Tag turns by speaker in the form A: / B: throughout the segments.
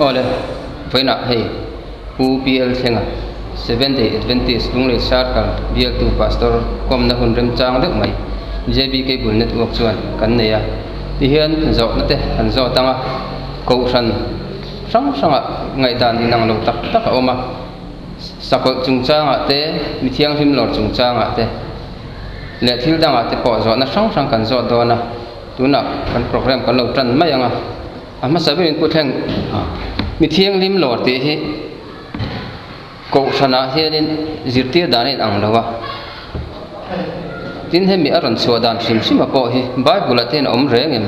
A: Awle, vawiinah hei Pu PL Thlenga, Seventh Day Adventist Lunglei Circle bialtu Pastor kawmna hun remchang deuh mai JB Cable Network chuan kan nei a. Tihian zawhna te han zawt ang a, Kohhran hrang hrangah ngaihdan inang lo tak tak a awm a, sakawlh chungchangah te, mi thianghlim lawr chungchangah te leh thil dangah te pawh zawhna hrang hrang kan zawt dawn a, tunah kan program kan lo tan mai ang a, a hmasa berin Pu Thleng mi thianghlim lawr tih hi Kohhranah hianin zirtir dan a inang lo a, tin hemi a rawn chhuah dan hrim hrima pawh hi Bible-ah te hian a awm reng em?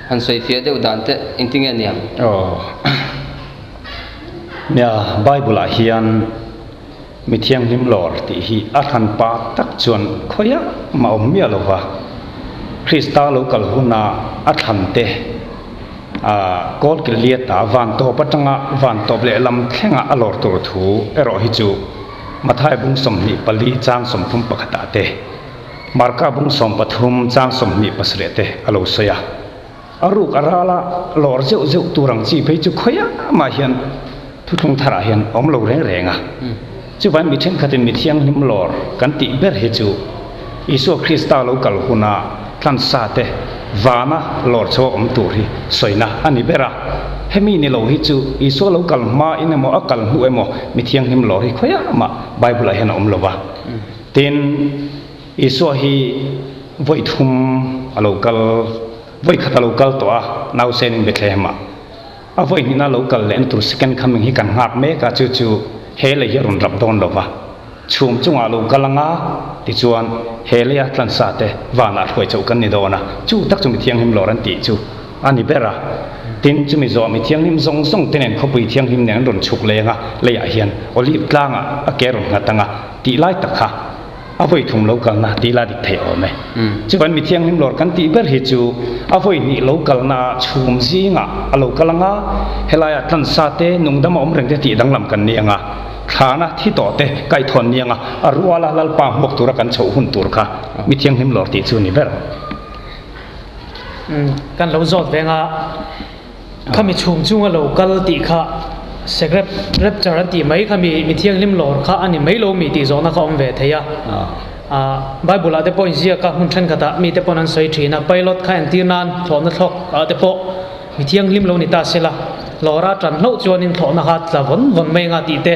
A: Han sawi fiah deuh dan te engtin nge niang?
B: Aw. Nia, Bible-ah hian mi thianghlim lawr tih hi a hran pa tak chuan khawiah mah awm miah lo va, Krista lo kal huna a thlan te a kawl kil liata van tawp atanga van tawp leh lam thlengah a lawr tur thu erawh hi chu Mathai bung 24 chang 31 ah te, Marka bung 13 chang 27 te a lo sawi a. A ruk a ral a, lawr zeuh zeuh tur ang chi phei chu khawiah mah hian thuthlung tharah hian a awm lo reng reng a. Chuvain mi thenkhatin mi thianghlim lawr kan tih ber hi chu Isua Krista lo kal huna tlansa te vana lawr chho a awm tur hi sawina a ni ber a. Hemi ni lo hi chu Isua lo kal hmain emaw a kal hnu emaw mi thianghlim lawr hi khawiah mah Bible-ah hian a awm lo va. Tin, Isua hi vawi thum a lo kal, vawi khat a lo kal tawh a, nausenin Bethlehem-ah. A vawi hnihna lo kal leh na tur second coming hi kan nghak mek a, chu chu he lei hi a rawn rap dawn lo va, chhum chungah a lo kal ang a, tichuan he leia tlansa te vanah hruai chauh kan ni dawn a, chu tak chu mi thianghlim lawr an tih chu a ni ber a. Tin, chumi zawh mi thianghlim zawng zawng te nen khawpui thianghlim nen an rawn chhuk leng a, leiah hian olive tlangah a ke a rawn nghat ang a, tih lai tak kha a vawi thum lo kalna tih la dik thei awm e. Chuan mi thianghlim lawr kan tih ber hi chu a vawi hnih lo kalna chhum zingah a lo kal ang a, helaiah tlansa te, nungdam a awm reng te tih danglam kan ni ang a, thlana thi tawh te kaithawn ni ang a, a ruala Lalpa hmuak tura kan chhoh hun tur kha mi thianghlim lawr tih chu ni ber.
C: Kan lo zawt veng a. Khami chhum chunga lo kal tih kha Segrep Rapture an tih mai khami mi thianghlim lawr kha a ni mai lo mi tih zawhna kha awm ve thei a. Bible ah te pawh inziak a hmun thenkhatah mite pawn an sawi thin a, pilot kha entir nan thlawhna thlawk ah te pawh mi thianghlim lo ni ta sela lawra tan hlauh chuanin thlawhna kha tla vawn vawn mai anga tih te,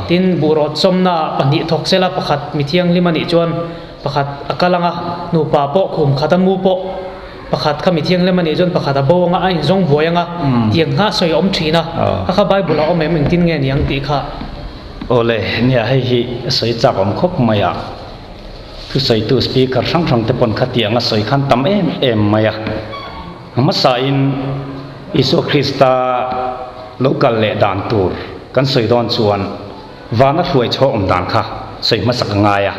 C: tin buhrawt sawmna ah pahnih thawk sela pakhat mi thianghlim a nih chuan pakhat a kal anga nupa pawh khum khat a mu pawh Pakhat kha mi thianghlim a nih chuan pakhat a bo anga a inzawng buai anga tiang kha a sawi a awm thin a, kha kha Bible ah awm em engtin nge niang tih kha.
B: Awle, nia hei hi sawi chak awm khawp mai a, thusawitu speaker hrang hrang te pawn khatiang a sawi khan tam em em mai a, hmasain Isua Krista lo kal leh dan tur kan sawi dawn chuan vana hruai chho awm dan kha sawi hmasak a ngai a,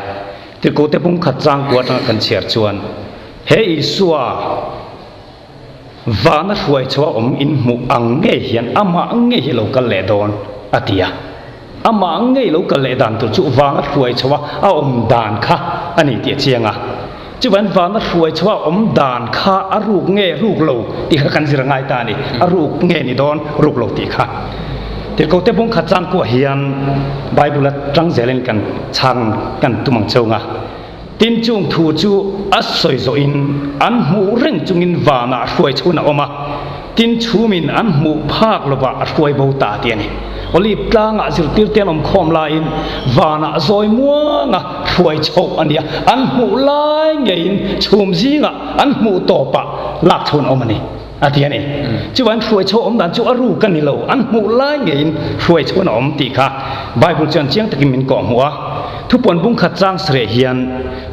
B: Tirhkohte pumkhat changkua atanga kan chhiar chuan He Isua vana hruai chho a awm in hmuh ang ngei hian amah ngei hi lo kal leh dawn a ti a. Amah ngei lo kal leh dan tur chu vana hruai chho a a awm dan kha a ni tih a chiang a. Chuvan vana hruai chho a awm dan kha a ruk nge ruk lo tih kha kan zir a ngai ta a ni. A ruk nge ni dawn ruk lo tih kha. Tirhkohte bungkhat changkuah hian Bible atang zelin kan chhang kan tum ang cheu nga. Tin, chung thu chu a sawi zawhin an hmuh reng chungin vanah hruai chhun a awm a, tin chhumin an hmuh phak lovah a hruai bo ta tih a ni. Olive tlangah zirtirte an awm khawm laiin vanah zawi muanga hruai chhoh a ni a, an hmuh lai ngeiin chhum zingah an hmuh tawpah lak chhun a awm a ni a ti a ni. Chuan hruai chho awm dan chu a ruk a ni lo, an hmuh lai ngeiin hruai chhun a awm tih kha Bible chuan chiang takin min kawhhmuh a. Thupuan bungkhat chang sareh hian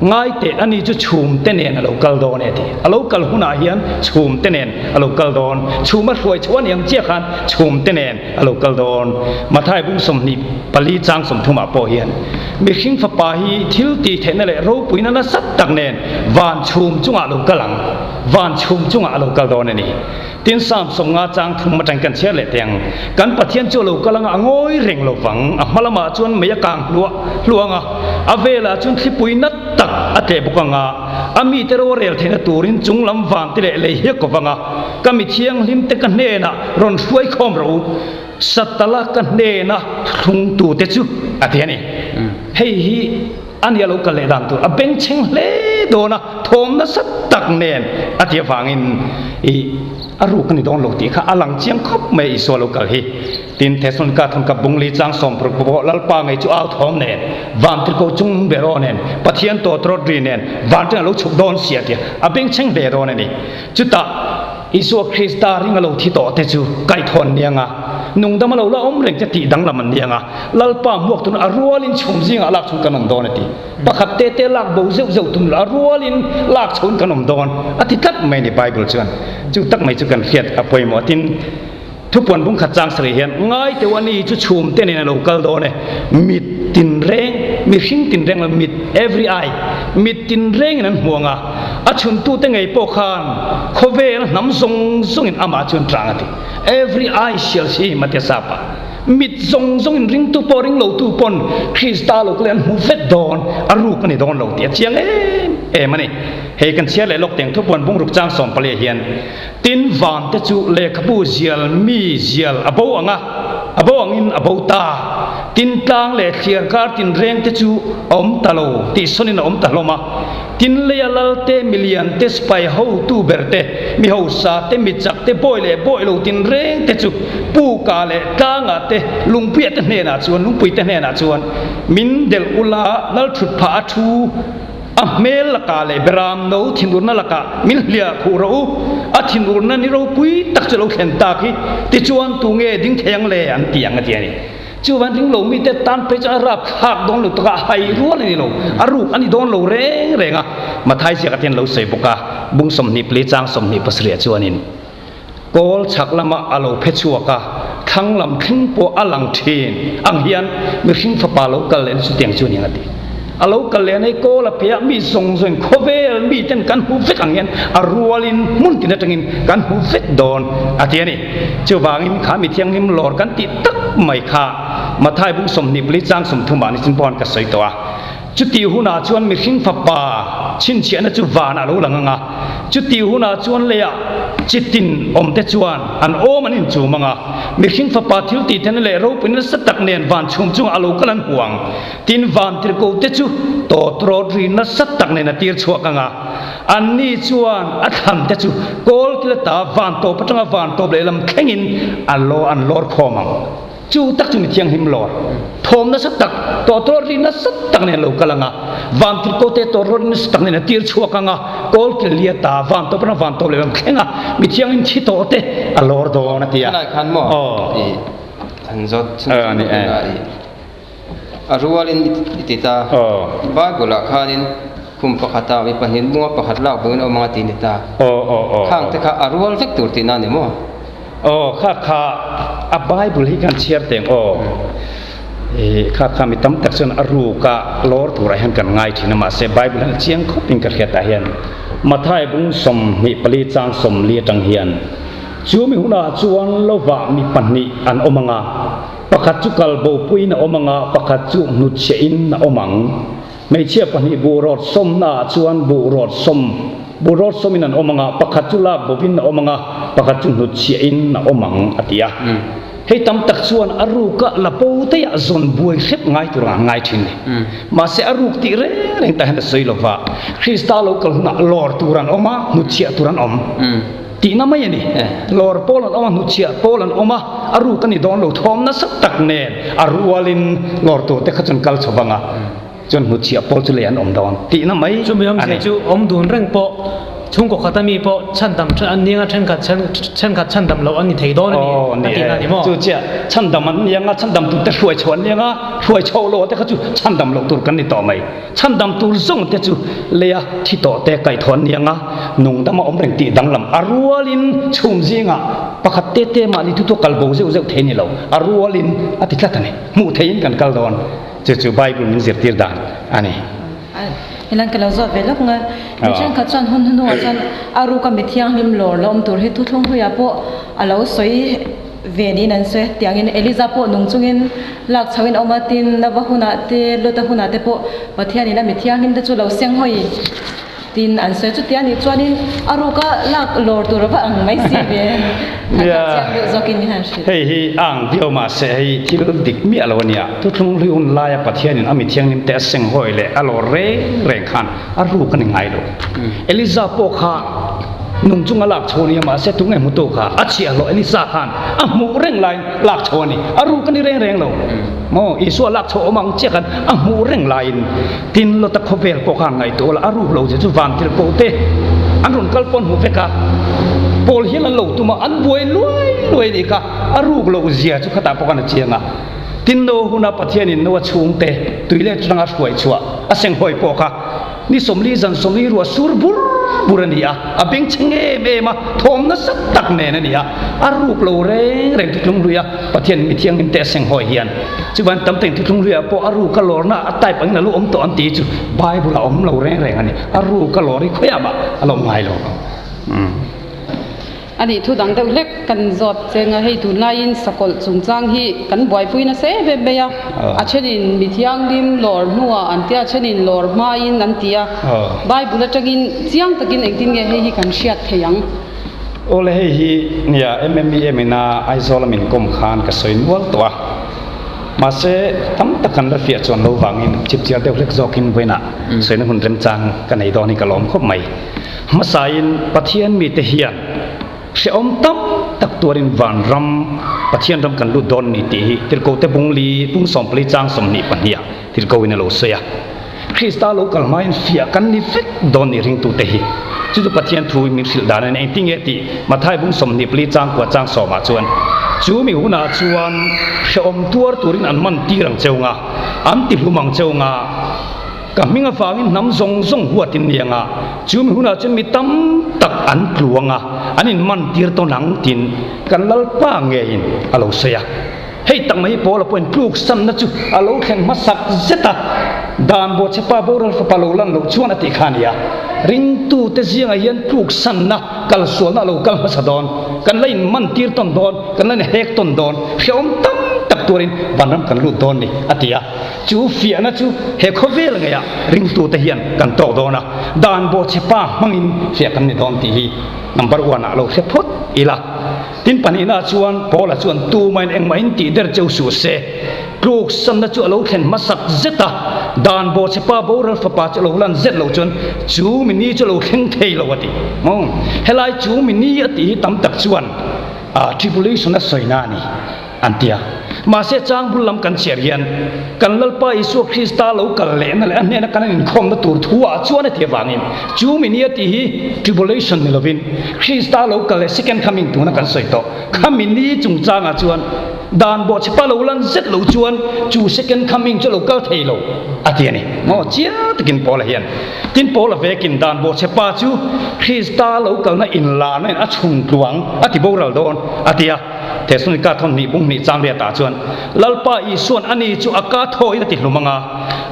B: ngai teh ani chu chhum te nen a lo kal dawn e ti. A lo kal hunah hian chhum te nen a lo kal dawn. Chhum a hruai chho aniang chiah khan chhum te nen a lo kal dawn. Mathai bung 24 chang 30 ah pawh hian mihring fapa hi thil tih theihna leh ropuina nasa tak nen van chhum chungah a lo kal ang. Van chhum chungah a lo kal dawn a ni. Tin, Psalm 50 chang thum atang kan chhiar leh teh ang. Kan Pathian chu a lo kal anga a ngawi reng lo vang. A hma lamah chuan mei a kang hluah hluah anga, a velah chuan thlipui nat tak a tleh bawk anga, A mite ro a rel theihna turin chung lam vante leh lei hi a ko vang a, Ka mi thianghlimte ka hnenah rawn hruai khawm rawh u, Satala ka hnena thlungtute chu, a ti a ni. Hei hi a nia lo kal leh dan tur a bengchheng hle dawn a, thawm nasa tak nen a ti avangin i a ruk a ni dawn lo tih kha a lang chiang khawp mai a Isua lo kal hi. Tin, Thesalonika thawnkap bungli chang sawmparuk pawh Lalpa ngei chu au thawm nen, van tirhkoh chung ber aw nen, Pathian tawtrawt ri nen van tengah lo chhuk dawn sia tia a bengchheng hle dawn a ni. Chutah Isua Krista ring a lo thi tawh te chu kaithawn ni anga, nungdam a lo la awm reng te tih danglam an ni anga, Lalpa hmuak tun a rualin chhum zingah lak chhun kan awm dawn a ti. Pakhat te te lak bo zeuh zeuh tum lo, a rualin lak chhun kan awm dawn a ti tlat mai a ni Bible chuan. Chu tak mai chu kan hriat a pawimawh. Tin, Thupuan bung khat chang sarih hian ngai teuh a ni chu chhum te nen a lo kal dawn e. Mit tinreng, mihring tinreng lo mit, every eye, mit tinrengin an hmu ang a, a chhuntute ngei pawh khan khawvel hnam zawng zawngin amah chu an chang a ti. Every eye shall see him a ti a sap a. Mit zawng zawngin ringtu pawh ringlotu pawn Krista lo kal an hmu vek dawn, a ruk a ni dawn lo tih a chiang em em a ni. Hei kan chhiar leh lawk teng thupuan bung ruk chang sawmpalia hian Tin, van te chu lehkhabu zial mi zial a bo ang a, a bo angin a bo ta. Tin, tlang leh thliar kar tinreng te chu a awm ta lo tih sawnin a awm ta hlawm a. Tin, leia lal te, milian te, sipai hotu ber te, mi hausa te, mi chak te, bawi leh bawi lo tinreng te chu puka leh tlangah te, lungpuia te hnenah chuan, lungpui te hnenah chuan min delh ula, lal thut phah a thu. A hmel lakah leh beram no thinurna lakah min hliah khuh rawh u, a thinurna ni ropui tak chu lo thlen tak hi, tichuan tu nge ding thei ang le an ti ang a ti a ni. Chuvan ring lo mite tan phei chuan a rap thlak dawn lo takah a hai rual a ni lo, a ruk a ni dawn lo reng reng a. Mathai ziakah te hian lo sawi bawk a, bung 24 chang 27 ah chuanin kawl chhak lamah a lo phe chhuak a, thlang lam thleng pawh a lang thin ang hian mihring fapa lo kal leh na chutiang chu a ni ang a ti. A lo kal leh nei kawl a pe a, mi zawng zawngin khawvel mi ten kan hmu vek ang hian a rualin hmun tin atangin kan hmu vek dawn a ti a ni. Chuvangin kha mi thianghlim lawr kan tih tak mai kha Mathai bung 24 chang 30 ah nichin pawh ka sawi tawh a. Chutih hunah chuan mihring fapa chhinchhiahna chu vanah a lo lang ang a, chutih hunah chuan leiah chitin awmte chuan an awm an inchum ang a, mihring fapa thiltihthena leh ropuina nasa tak nen van chhum chungah a lo kal an hmu ang. Tin, van tirhkohte chu tawtrawt ri nasa tak nen a tir chhuak ang a, anni chuan a thlante chu kawl kil ata van tawp atanga van tawp lehlam thlengin a lo an lawr khawm ang. Chu tak chu mi thianghlim lawr, thawm nasa tak, tawtrawt ri nasa tak nen lo kal ang a, van tirhkohte tawtrawt ri nasa tak nen a tir chhuak ang a, kawl kil lia ta, van tawp atanga van tawp lehlam thleng a, mi thianghlim thi tawh te a lawr dawn a ti a.
A: Tunah khan maw i han zawt chhun chhun bawk ila i a rualin i ti ta. Bible ah khanin kum pakhata mi pahnih bunga pakhat lak buin a awm ang a ti ni ta. Khang te kha a rual vek tur tihna a ni maw?
B: Aw kha kha a Bible hi kan chhiar teng aw. I kha kha mi tam tak chuan a ruka lawr turah hian kan ngai thin a mahse Bible hian a chiang khawp in ka hriat ah hian Mathai bung 24 chang 40 atang hian chu mi hunah chuan lovah mi pahnih an awm ang a, pakhat chu kal bopuiin a awm ang a, pakhat chu hnutchhiah in a awm ang. Hmeichhia pahnih buh rawt sawmnaah chuan buh rawt sawm buh rawt sawmin an awm ang a, pakhat chu lak bovin a awm ang a, pakhat chu hnutchhiahin a awm ang, a ti a. Hei tam tak chuan a ruka la bo teiah zawn buai hrep ngai tur ang an ngai thin ni. Mahse a ruk tih reng reng tah hian a sawi lo va, Krista lo kal hunah lawr tur an awm a, hnutchhiah tur an awm. Tihna mai a ni. Lawr pawl an awm a, hnutchhiah pawl an awm a, a ruk a ni dawn lo, thawm nasa tak nen a rualin lawr tur te kha chuan kal chho vang a, chuan hnutchhiah pawl chu lei an awm dawn tihna mai a ni.
C: Chumi awmzia chu awm dun reng pawh chhungkaw khata mi pawh chhandam an nia thenkhat thenkhat chhandam loh an ni thei dawn a ni a tihna a ni maw?
B: Chu chiah, chhandam an nia nga, chhandam tur te hruai chho an nia nga, hruai chho lo te kha chu chhandam loh tur kan ni tawh mai. Chhandam tur zawng te chu leia thi tawh te kaihthawh an ni ang a, nungdam a awm reng tih danglam a rualin chhum zingah pakhat te te mahni thu thu kal bo zeuh zeuh thei ni lo, a rualin a ti tlat a ni. Hmuh theihin kan kal dawn, chu chu Bible min zirtir dan a ni.
D: Helan ka lo zawt ve lawk nga, mi thenkhat chuan hun hnuhnungah chuan a ruka mi thianghlim lawr la awm tur hi thuthlung hluiah pawh a lo sawi Ve niin an sawi. Tiangin Eliza pawh nung chungin lak chhoin a awm a, tin Nava hunah te, Lota hunah te pawh Pathianin a mi thianghlim te chu lo seng hawi. Tin, an sawi chuti a nih chuanin a ruka lak lawr tur a va ang mai si ve. Han
B: Nia,
D: chiang deuh zawkin min han hrilh.
B: Hei hi a ang viau mahse hei thil dik miah lo a nia. Thuthlung hlui hun laia Pathianin a mithianghlim te a senghawi leh a lawr reng reng khan a ruk a ni ngai lo. Eliza pawh kha nung chunga lak chho a nia mahse tunge hmutu kha a chhiahhlawh Elisa khan a hmuh reng laiin lak chho a ni. A ruk a ni reng reng lo. Maw Isua lak chho awm ang chiah khan a hmuh reng laiin Tin Lota khawvel pawh khan ngaihtuah la, a ruk lo che chu van thil ko te an rawn kal pawn hmu vek a, Paul hian an lo tum a, an buai luai luai nih kha, a ruk loh zia chu khatah pawh khan a chiang a. Tin Noa huna Pathianin Noa chhungte tui leh atanga hruai chhuah a senghawi pawh kha ni 40 zan 40 ruah sur bur bur a ni a, a bengchheng em em a, thawm nasa tak nen a ni a, a ruk lo reng reng thuthlung hlui a, Pathian mi thianghlim te a senghawi hian. Chuvan tam teng thuthlung hluiah pawh a ruk a lawrna a type angin a lu awm tawh an tih chu Bible a awm lo reng reng a ni. A ruk a lawr hi khawiah mah a lo awm ngai lo.
E: A nih thu dang deuh hlek kan zawt cheng a, hei tunlaiin sakawlh chungchang hi kan buaipui nasa em em mai a, a thenin mi thianghlim lawr hnuah an tia, a thenin lawr hmain an ti a, Bible atangin chiang takin engtin nge hei hi kan hriat thei ang?
B: Awle hei hi nia MMEM ina Aizawl a min kawm khan ka sawi nual tawh a, mahse tam tak kan la fiah chuan lo vangin chipchiar deuh hlek zawkin vawiinah sawina hun remchang ka nei dawn hi ka lawm khawp mai. Hmasain Pathian mite hian hrehawm tam tak tuarin vanram Pathian ram kan lut dawn a ni tih hi Tirhkohte bungli bung 14 chang 22 ah Tirhkohin a lo sawi a. Krista lo kal hmain fiah kan ni vek dawn ni ringtute hi. Chu chu Pathian thu in min hrilh dan a ni. Engtin nge tih Mathai bung 24 chang kua chang sawmah chuan, Chu mi hunah chuan hrehawm tuar turin an man tir ang cheu nga, an ti hlum ang cheu nga, ka hming avangin hnam zawng zawng huatin ni anga, chu mi hunah chuan mi tam tak an tlu anga, an in man tir tawn ang tiin kan Lalpa ngeiin a lo sawi a. Hei tak mai hi Paula pawhin tluksanna chu a lo thleng hmasak zet a, Dan Bawhchhepa boral fapa lo lan loh chuan a tih kha a ni a. Ringtute zingah hian tluksanna kalsualna a lo kal hmasa dawn, kan la inmantir tawn dawn, kan la inhek tawn dawn, hrehawm tam tak tuarin vanram kan lut dawn ni, a ti a. Chu fiahna chu he khawvel ngeiah ringtute hian kan tawk dawn a, Dan Bawhchhepa hmangin fiah kan ni dawn tih hi number one ah lo hre phawt ila. Tin pahnihna chuan Paula chuan tumain engmahin tih der cheu suh se, tluksanna chu a lo thlen hmasak zet a, dan bawhchhepa boral fapa chu a lo lan zet lo chuan chu mi ni chu a lo thleng thei lo a ti. Maw? Helai chu mi ni a tih hi tam tak chuan tribulation a sawina a ni an ti a. Mahse chang bul lam kan chhiar hian kan Lalpa Isua Krista lo kal lehna leh a hnena kan inkhawmna tur thu ah chuan a ti avangin chu mi nia tih hi tribulation ni lovin Krista lo kal leh second coming tuna kan sawi tawh kha mi ni chungchangah chuan dan bawhchhepa lo lan zet lo chuan chu second coming chu a lo kal thei lo a ti a ni. Maw chiang takin Paula hian tin Paula vekin dan bawhchhepa chu Krista lo kalna inlarna in a chhun tluang a ti boral dawn a ti a. Thesalonika thawn hnih bung hnih chang riatah chuan Lalpa Isua'n ani chu a ka thawiin a ti hlum ang a,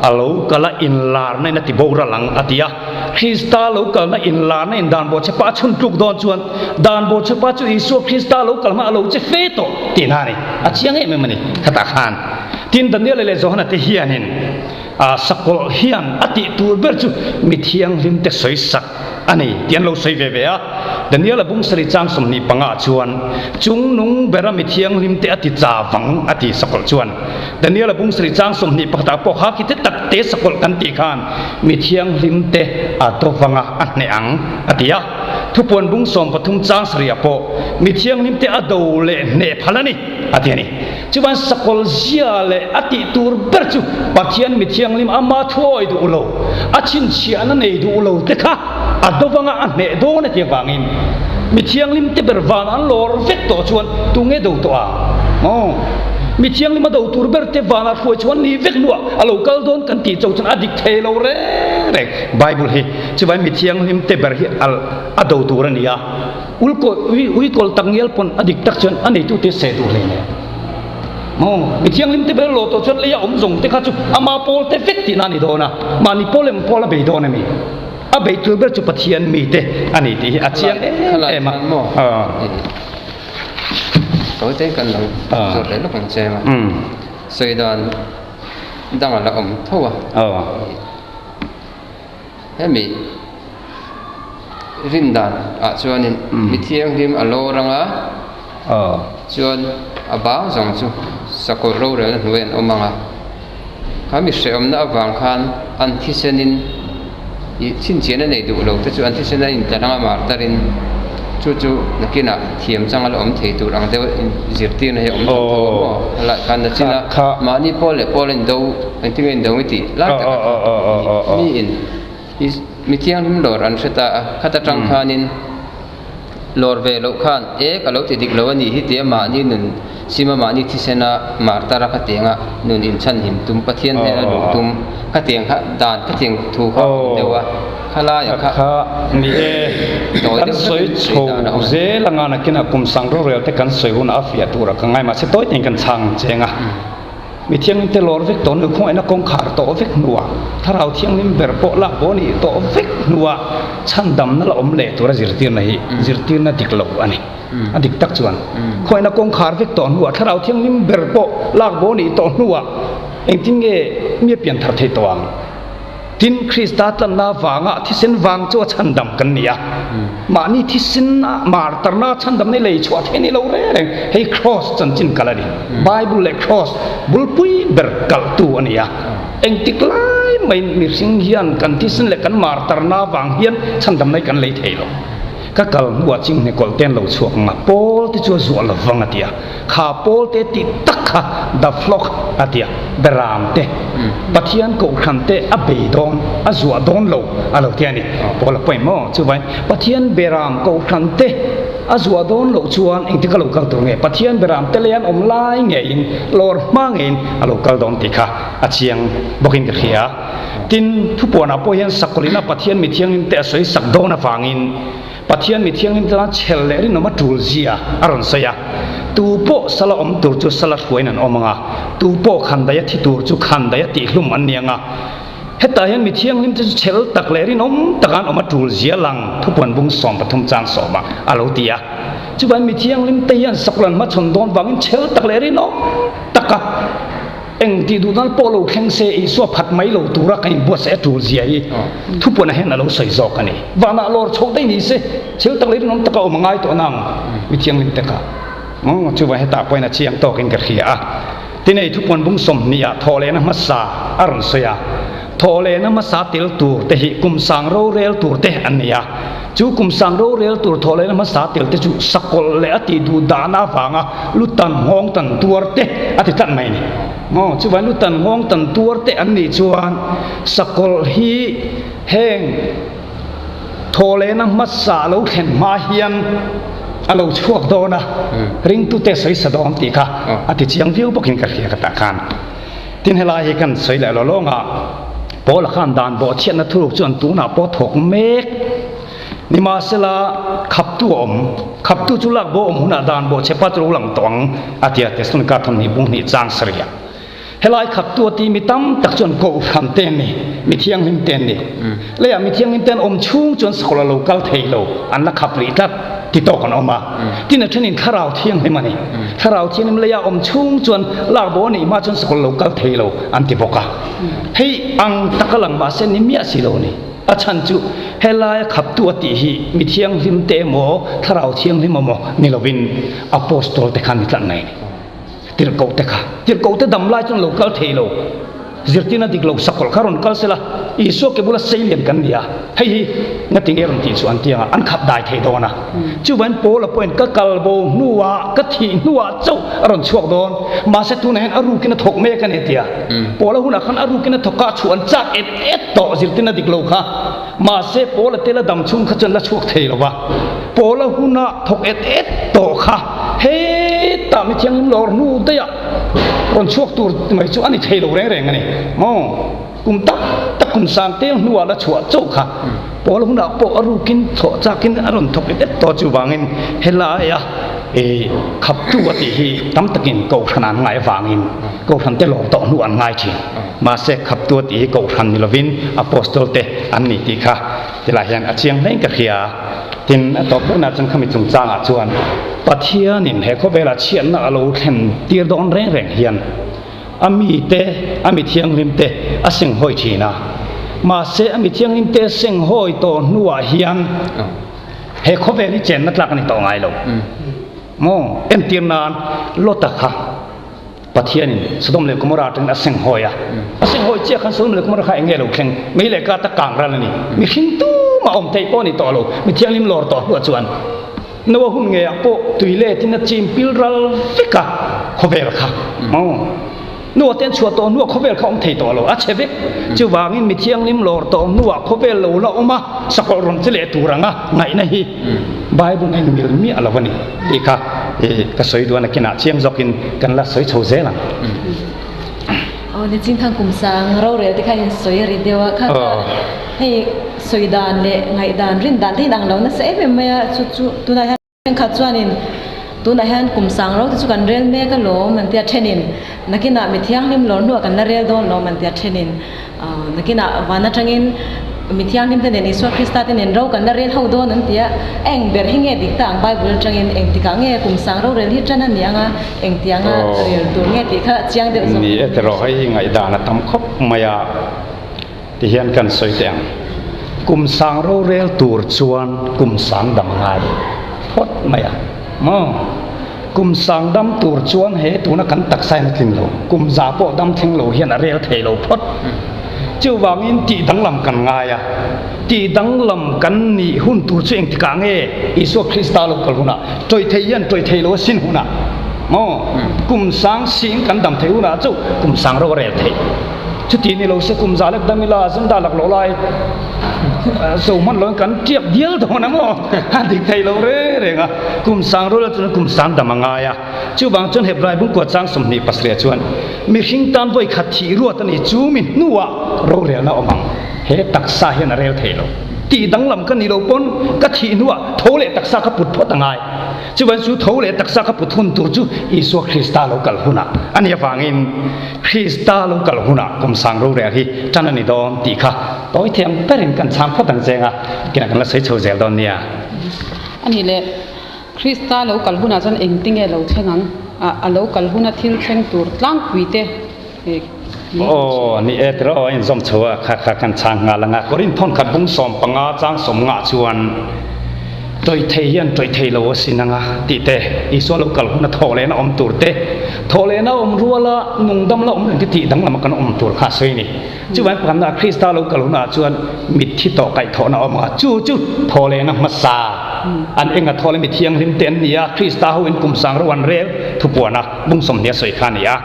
B: a lo kal a inlarna in a ti boral ang a ti a. Krista lo kalna inlarna in dan bawhchhepa a chhun tluk dawn chuan dan bawhchhepa chu Isua Krista lo kal hma a lo che fe tawh tihna a ni. A chiang em em a ni khatah khan. Tin Daniela leh Johana te hianin sakawlh hian a tih tur ber chu mi thianghlim te sawisak a ni tih an lo sawi ve ve a. Daniel-a bung sarih chang 25 ah chuan chung nung bera mi thianghlim te a ti cha vang a ti sakawlh chuan Daniel-a bung sarih chang 21 ah pawh kha khi te tak te sakawlh kan tih khan mi thianghlim te a do vang a, a hneh ang a ti a. Thupuan bung 13 chang sarih ah pawh mi thianghlim te a do leh hneh phal a ni a ti a ni. Chuan sakawlh zia leh a tih tur ber chu Pathian mi thianghlim ama thuawi duh lo, a chhinchhiahna nei duh lo te kha a dovanga a hneh dawn a ti avangin mi thianghlim te ber van an lawr vek tawh chuan tunge do tawh a? Aw, mi thianghlim a do tur ber te vanah hruai chuan ni vek hnuah a lo kal dawn kan tih cho chuan a dik thei lo reng reng. Bible hi chuvangin mi thianghlim te ber hi a do tur a ni a. Ulkawi ui ui kawl tak ngial pawn a dik tak chuan a neitu te seh duh hle nen. Maw mi thianghlim te ber lo tawh chuan lei a awm zawng te kha chu ama pawl te vek tihna a ni dawn a, mahni pawl emaw pawl a bei dawn a mi. A bei tur ber chu Pathian mi te a ni tih hi a chiang em em a.
A: Tawi te kan lo zawt leh lawk ang che a, sawi dan dang a la awm tho a. Hemi. Rin dan ah chuanin mi thianghlim a lawr anga chuan a bang zawng chu sakawlh rorelna hnuai an awm ang a, kha mi hrehawmna avang khan an thisenin ih chhinchhiahna nei duh lo te chu an thisen a intlan anga martarin chu chu nakinah thiam changa la awm thei tur ang deuh zirtirna hi a awm tho tho a maw helai khan nachina mahni pawl leh pawl a indo engtin nge indo i tih lai takah khan miin. Mi thianghlim lawr an hre ta a, khat atang khanin lawr ve loh khan e ka lo ti dik lo a nih hi tia mahni nun sima mahni thisena martar a khatianga nun inchhanhim tum Pathian hnena luh tum khatiang kha dan khatiang thu kha a awm deuh a, khalaiah kha
B: Kha ni e,
A: tawi
B: kan
A: deuh
B: sawi
A: hlekin
B: chho
A: sawi dan a awm.
B: zel anga nakinah kum sang rorel te kan sawi hunah a fiah turah ka ngai mahse tawi tein kan chhang cheng a. Mi thianghlim te lawr vek tawh hnu, khawngaihna kawngkhar tawh vek hnuah, Thlarau Thianghlim ber pawh lak bo nih tawh vek hnuah chhandamna la awm leh tura zirtirna hi zirtirna dik lo a ni. A dik tak chuan khawngaihna kawngkhar vek tawh hnuah, Thlarau Thianghlim ber pawh lak bo nih tawh hnuah engtin nge mi a pianthar theih tawh ang? Tin, Krista tlanna vanga thisen vang chu a chhandam kan ni a. Mahni thisen a martarna chhandamna i lei chhuah theih a ni lo reng reng. Hei Kraws chanchin kal a ni. Bible leh Kraws bulpui ber kalhtu a ni a. Engtik lai maiin mihring hian kan thisen leh kan martarna vang hian chhandamna hi kan lei thei lo. Ka kal hnuah chinghne kawlh te an lo chhuak ang a, Paul te chu a zuah lo vang a ti a. Kha Paul te tih tak kha the flock a ti a, beram te, Pathian kohhran te a bei dawn, a zuah dawn lo a lo ti a ni. Paul a pawi maw? Chuvangin Pathian beram kohhran te a zuah dawn loh chuan engtin ka lo kal tur nge? Pathian beram te lei an awm lai ngeiin, lawr hma ngeiin a lo kal dawn tih kha a chiang bawkin ka hria. Tin, thupuanah pawh hian sakawlina Pathian mi thianghlim te a sawi sak dawn avangin Pathian mi thianghlim tana chhel leh rinawm a tul zia a rawn sawi a. Tu pawh sala awm tur chu sala hruaiin an awm ang a, tu pawh khandaia thi tur chu khandaia tihhlum an ni ang a. Hetah hian mi thianghlim te chu chhel tak leh rinawm taka an awm a tul zia lang thupuan bung 13 chang sawmah a lo ti a. Chuvangin mi thianghlim te hian sakawlh an hmachhawn dawn vangin chhel tak leh rinawm taka Eng tih duh dan pawh lo thleng se Isua phat mai lo tura kan inbuatsaih a tul zia hi thupuan ah hian a lo sawi zawk a ni. Vanah lawr chhoh daih ni se, thil tak leh rinawm taka awm a ngai tawh nang mi thianghlim te kha. Aw, chuvang hetah pawhin a chiang tawkin ka hria a. Tin hei thupuan bung 20 ah thawhlehna hmasa a rawn sawi a. Thawhlehna hmasa tel tur te hi kum sang rorel tur te an ni a. Chu kum sang rorel tur thawhlehna hmasa tel te chu sakawlh leh a tih duh dahna avanga lu tan nghawng tan tuar te a ti tlat mai a ni. Maw? Chuvangin lu tan nghawng tan tuar te an nih chuan sakawlh hi heng thawhlehna hmasa lo thlen hma hian a lo chhuak dawn a, ringtute sawi sa dawn tih kha a ti chiang viau bawkin ka hria ka tah khan. Tin helai hi kan sawi leh lo lawng a, Paula khan dan bawhchhiatna thuruk chuan tunah pawh thawk mek. Nimahsela, khaptu a awm. Khaptu chu lak bo awm hunah dan bawhchhepa chu lo lang tawh ang, a ti a, Tesalonika thawmhnih bung hnih chang sarih ah. Helai khaptu a ti mi tam tak chuan Kohhran te an ni, mi thianghlim te an ni. Leiah mi thianghlim te an awm chhung chuan sakawlh a lo kal thei lo, an la khap rih tlat ti tawk an awm a. Tin a thenin Thlarau Thianghlim a ni. Thlarau Thianghlim leiah awm chhung chuan lak bo a nih hma chuan sakawlh lo kal thei lo an ti bawk a. Hei ang taka lang mahse ni miah si lo a ni. A chhan chu helaia khaptu a tih hi mi thianghlim te emaw Thlarau Thianghlim emaw ni lovin Apostol te khan ni tlat mai a ni. Tirhkoh te kha. Tirhkoh te dam lai chuan lo kal thei lo. Zirtirna dik lo sakawlh kha rawn kal sela, Isua ke bula sei lian kan ni a, hei hi ngati nge rawn tih chu an ti ang a, an khap dai thei dawn a. Chuvangin Paula pawhin ka kal bo hnuah, ka thih hnuah chauh a rawn chhuak dawn. Mahse tunah hian a rukin a thawk mek a ni a ti a. Paula hunah khan a rukin a thawk a, a chhuah an chak et et tawh zirtirna dik lo kha. Mahse Paula te la dam chhung kha chuan la chhuak thei lo va. Paula huna thawk et et tawh kha hetah mi thianghlim lawr hnu daih ah rawn chhuak tur mai chu a ni thei lo reng reng a ni. Maw? Kum tam tak kum sang tel hnuah la chhuah chauh kha Paula hunah pawh a rukin thawh chakin a rawn thawk et et tawh chuvangin helaia i khaptu a tih hi tam takin kohhran an ngai avangin kohhran te lawr tawh hnu an ngai thin. Mahse khaptu a tih hi kohhran ni lovin apostol te an ni tih kha tilai hian a chiang hlein ka hria. Tin, a tawp berna chuan khami chungchangah chuan Pathianin he khawvelah chhiatna a lo thlen tir dawn reng reng hian a mite, a mi thianghlim te a senghawi thin a. Mahse a mi thianghlim te senghawi tawh hnuah hian. He khawvel hi chenna tlak a ni tawh ngai lo. Maw? Entir nan Lota kha Pathianin Sodom leh Gomorrah atangin a senghawi a. A senghawi chiah khan Sodom leh Gomorrah kha eng nge lo thleng? Mei leh ka ta kang ral a ni. Mihring tumah awm theih pawh a ni tawh lo. Mi thianghlim lawr tawh hnuah chuan Noah hun ngeiah pawh tui letin a chim pil ral vek a khawvel kha. Maw? Nuah te an chhuah tawh hnuah khawvel kha awm thei tawh lo, a chhe vek. Chuvangin mi thianghlim lawr tawh hnuah khawvel lo la awm a, sakawlh rawn che leh tur anga ngaihna hi Bible a inmil miah lo a ni tih kha ka sawi duan a kinah chiang zawkin kan la sawi chho zel ang.
D: Aw ni Chingthang kum sang rorel te kha in sawi ri deuh a, kha kha hei sawi dan leh ngaihdan rin dan te inang lo nasa em em mai a, chu chu tunah hian Thenkhat chuanin, Tunah hian kum sang ro te chu kan rel mek alawm an tia thenin, nakinah mi thianghlim lawr hnuah kan la rel dawn lawm an tia thenin, nakinah van atangin mi thianghlim te nen Isua Krista te nen ro kan la rel ho dawn an tia, a eng ber hi nge dik ta ang Bible atangin engtikah nge kum sang ro rel hi tan a ni anga engtianga rel tur nge tih kha chiang deuh zawk.
B: Ni e tiraw hei ngaihdan a tam khawp mai a. Ti hian kan sawi teh ang. Kum sang rorel tur chuan kum sang dam a ngai phawt mai a maw? Kum sang dam tur chuan he tuna kan taksa hian a tling lo, kum za pawh dam thleng lo hian a rel thei lo phawt. Chuvangin tih danglam kan ngai a, tih danglam kan nih hun tur chu engtikah nge Isua Krista lo kal hunah, tawih thei hian tawih thei lo a sin hunah maw? Kum sang siin kan dam theih hunah chauh kum sang ro a rel theih. Chuti ni lo se kum za lek dam ila zan dah lak loh lai zo hman lo in kan tiak dial dawn a maw? A dik thei lo reng reng a, kum sang rual chuan kum sang dam a ngai a. Chuvang chuan Hebrai bungkua chang 27 ah chuan mihring tan vawi khat thih ruat a ni chu mi hnuah rorelna awm ang. He taksa hian a rel thei lo. Tih danglam ka ni lo pawn ka thih hnuah tho leh taksa ka put phawt a ngai. Chuvan chu tho leh taksa ka put hun tur chu Isua Krista lo kal hunah a nih avangin Krista lo kal hunah kum sang rorel hi tan a ni dawn tih kha tawi thiam berin kan chhang phawt ang cheng a, kinah kan la sawi chho zel dawn nia.
E: A nih leh, Krista lo kal hunah chuan engtinge lo thleng ang? A lo kal huna thil thleng tur tlangpui te min
B: Aw, ni e tiraw a inzawm chho a, kha kha kan chhang nghal ang a. Korin thawnkhat bung 15 chang 50 chuan tawih thei hian tawih thei lo a sin ang a tih te, Isua lo kal huna thawh lehna awm tur te, thawh lehna awm ruala nungdam la awm reng te tih danglam a kan awm tur kha a sawi a ni. Chuvangin pakhatna Krista lo kal hunah chuan mitthi tawh kaihthawhna a awm ang a, chu chu thawh lehna hmasa an eng a thawh leh mi thianghlim te an ni a, Krista ho in kum sang ro an rel thupuan a, bung 20 a sawi kha a ni a.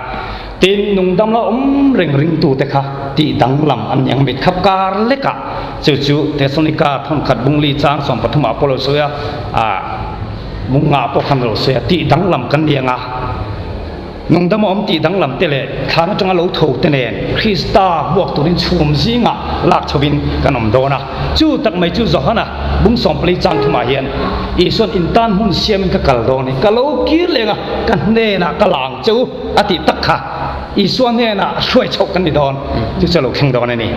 B: Tin, nungdam la awm reng ringtute kha tih danglam an ni ang mit khap kar lekah chu chu Thessalonika thawnkhat bungli chang 13 ah pawh lo sawi a, ah bung ngah pawh khan lo sawi a, tih danglam kan ni ang a. Nungdam a awm tih danglam te leh thlan atanga lo tho te nen Krista hmuak turin chhum zingah lak chhovin kan awm dawn a. Chu tak mai chu Johana bung 14 chang thumah hian Isuan intan hmun siamin ka kal dawn hi ka lo kir leng a, ka hnenah ka la ang che u. A tih tak kha Isua hnenah hruai chhoh kan ni dawn, chu chu a lo thleng dawn a ni.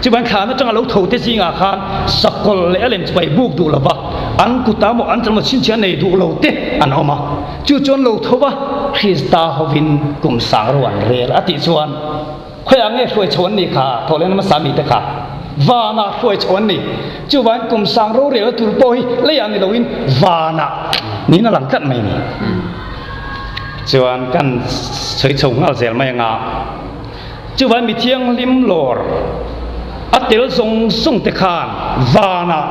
B: Chuvan thlan atanga lo tho te zingah khan sakawlh leh a lem chupai buk duh lova an kuta maw an tlawmna chhinchhiah nei duh lo te an awm a. Chu chuan lo tho va Krista hovin kum sang ro an rel a tih chuan khawiah nge hruai chhoh an nih kha thawhlehna hmasa mite kha vanah hruai chhoh an ni. Chuvan kum sang rorel tur pawh hi leiah ni loin vanah niin a lang tlat mai a ni. Chuan kan sawi chho nghal zel mai anga chuvan mi thianghlim lawr a tel zawng zawng te khan vanah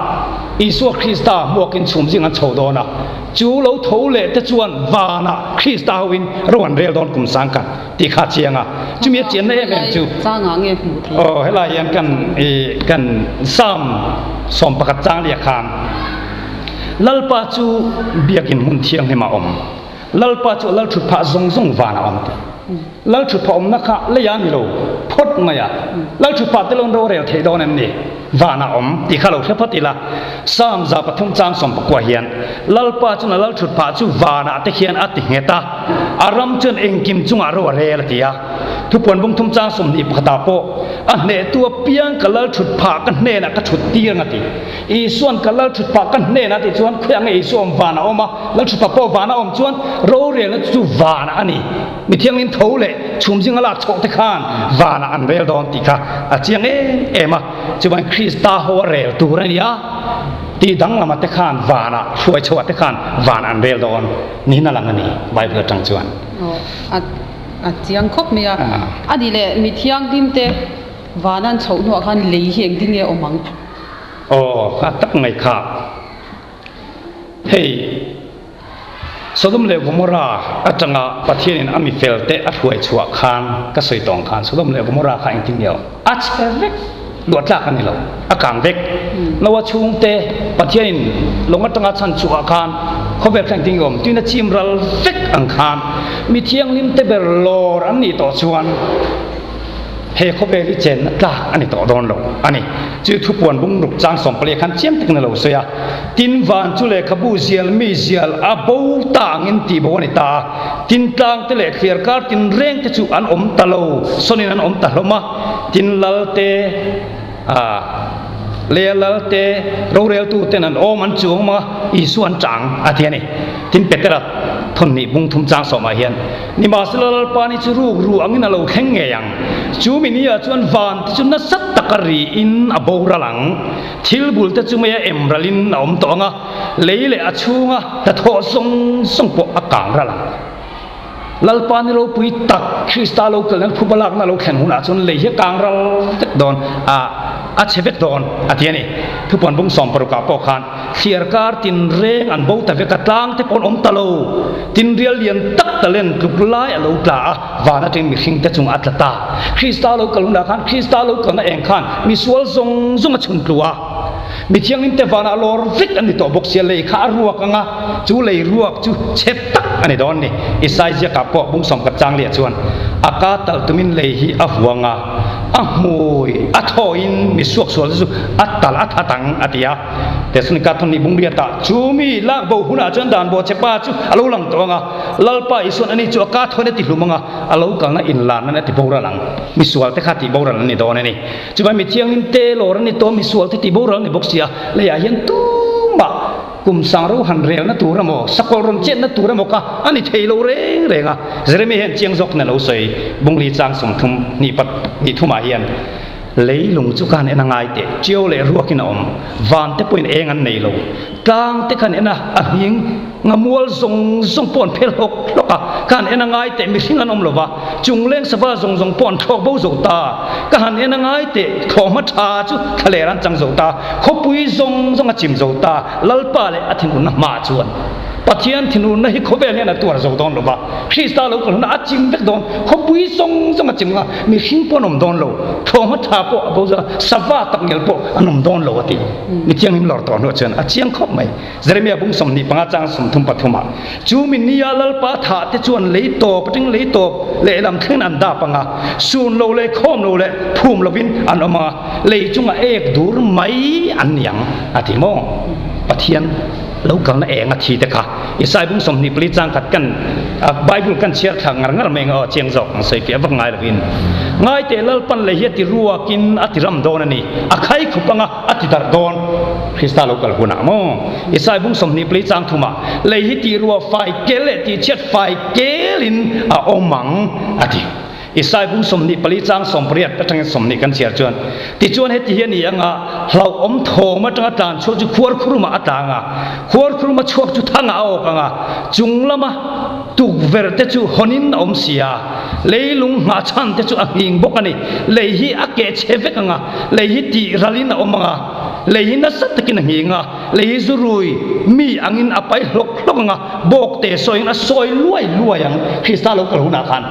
B: Isua Krista hmuakin chhum zing an chho dawn a, chu lo tho leh te chuan vanah Krista hoin ro an rel dawn kum sang khat tih kha a chiang a, chumi a chianna em em chu aw helai hian kan i kan Psalm 11 chang liah khan Lalpa chu biakin hmun thianghlim a awm. Lalpa chu lal thut phah zawng zawng van a awm ti. Lal thut phah awmna kha lei a ni lo phawt mai a. Lal thut phah te lo an rorel theih dawn em ni? Van a awm tih kha lo hre phawt ila. Psalm 103 chang 19 hian Lalpa chuan a lal thut phah chu vanah te khian a ti nghet a, a ram chuan engkim chungah ro a rel a ti a. Thupuan bung thum chang 21 ah pawh a hnehtu apiang ka lal thut phah ka hnenah ka thut tir ang a ti. Isuan ka lal thut pah ka hnen a tih chuan khawiah nge Isua awm van a awm a, lal thut pah pawh van a awm chuan rorelna chu vanah a ni. Mi thianghlim tho leh chhum zinga lak chhoh te khan vanah an rel dawn tih kha a chiang em em a. Chuvangin Krista ho a rel tur a ni a. Tih danglam ah te khan van ah hruai chho ah te khan van an rel dawn niin a lang a ni Bible atang chuan.
E: Aw a chiang khawp mai a. A nih leh mi thianghlim te van an chhoh hnuah khan lei hi engtin nge awm ang?
B: Aw a tak mai kha. Hei Sodom leh Gomorra atanga Pathianin a mi felte a hruai chhuah khan ka sawi tawng khan Sodom leh Gomorra kha engtin nge awm? A chhe vek luah tlak a ni lo, a kang vek. Noah chhungte Pathianin lawng atanga chhan chhuah khan khawvel kha engtin nge awm? Tuina chim ral vek ang khan mi thianghlim te ber lawr an nih tawh chuan He khawvel hi chenna tlak a ni tawh dawn lo a ni. Chu thupuan bungruk chang sawmpali khan chiam takin a lo sawi a, Tin van chu lehkhabu zial mi zial a bo ta angin tih bo a ni ta a, tin tlang te leh thliar kar tin reng te chu an awm ta lo, sawnin an awm ta hlawm a, tin lal te a leh a lal te roreltu ten an awm an chuang mang a, Isua an chang a ti a ni. Tin Petera thawnhnih bung thum chang sawmah hian. Nimahsela Lalpa ni chu ruk ru angin a lo thleng ngei ang. Chu mi ni ah chuan van te chu nasa taka riin a boral ang. Thil bul te chu mei a em ralin a awm tawh ang a, lei leh a chhunga hnathawh zawng zawng pawh a kang ral ang. Lalpa ni ropui tak Krista lo kalna phuba lakna lo thlen hunah chuan lei hi a kang ral vek dawn a, a chhe vek dawn a ti a ni. Thupuan bung 60 ah pawh khan. Thliar kar tinreng an bo ta vek a, tlang te pawh an awm ta lo. Tinrial lian tak talent tluk lai a lo tla a, van atangin mihring te chungah a tla ta. Krista lo kal hunah khan, Krista lo kalna eng khan misual zawng zawng a chhun tlu a. Mi thianghlim te vanah lawr vek an ni tawh bawk sia, lei kha a ruak ang a, chu lei ruak chu chhe tak a ni dawn ni. Isai ziakah pawh bung sawmkhat chang liah chuan, A ka talh tumin lei hi a huang a, a hmui a thawiin mi suaksual te chu a talh a that ang, a ti a. Tesalonika thawhnih bungriatah chu mi lak bo hunah chuan dan bo chepa chu a lo lang tawh ang a, Lalpa Isuan ani chu a ka thawn a ti hlum ang a, a lo kalna inlan nan a ti boral ang. Misual te kha tih boral an ni dawn a ni. Chuvai mi thianghlim te lawr a ni tawh, misual te tih boral a ni bawk si a, leiah hian tumah kum sang ro han relna tur emaw, sakawlh rawn chetna tur emaw kha a ni thei lo reng reng a. Jeremia hian chiang zawk na lo sawi bungli chang 30 hnih pat hnih thumah hian, Leilung chu khan en a ngai teh, ṭiau leh ruakin a awm, van te pawhin eng an nei lo. Tlang te khan en a, a hming ngamual zawng zawng pawh an phel hlawk hlawk a, khan en a ngai teh mihring an awm lo va, chungleng sava zawng zawng pawh an thlawk bo zo ta. Ka han en a ngai teh, thlawhhma ṭha chu thlaler an chang zo ta, khawpui zawng zawng a chim zo ta, Lalpa leh a thinurna hmaah chuan Pathian thinurna hi khawvel hian a tuar zo dawn lo va, Krista lo kal hunah a chim vek dawn, khawpui zawng zawng a chim nga, mihring pawh an awm dawn lo, thlawhhma tha pawh a bo zo a, sava tak ngel pawh an awm dawn lo a ti. Mi thianghlim lawr tawh hnuah chuan a chiang khawp mai. Jeremia bung 25 chang 33 ah, Chu mi nia Lalpa thah te chuan lei tawp atang lei tawp lehlam thlengin an dap ang a, sun lo leh khawm lo leh phum lovin an awm ang a, lei chungah ek dur mai an ni ang a ti maw? Pathian lo kalna eng a thi te kha Isai bung 24 chang khat kan Bible kan chhiar thla ngar ngar mai ang aw chiang zawk ang sawi fiah vak ngai lovin ngai teh Lalpan lei hi a ti ruakin a ti ram dawn a ni a khai khup anga a ti darh dawn Krista lo kal hunah maw Isai bung 24 chang thumah lei hi ti rua fai kel leh ti chhiat fai kelin a awm ang a ti. Isai bung 24 chang 80 atangin 20 kan chhiar chuan, Tichuan heti hi a ni ang a, hlauhawm thawm atanga tlan chhuak chu khuarkhurumah a tlang a, khuarkhuruma chhuak chu thangah a awk ang a, chung lama tukverh te chu hawnin a awm si a, leilung nghahchhan te chu a nghing bawk a ni. Lei hi a keh chhe vek ang a, lei hi tih ralin a awm ang a, lei hi nasa takin a nghing a, lei hi zu rui mi angin a pai hlawk hlawk ang a, bawk te sawiin a sawi luai luai ang, Krista lo kal hunah khan.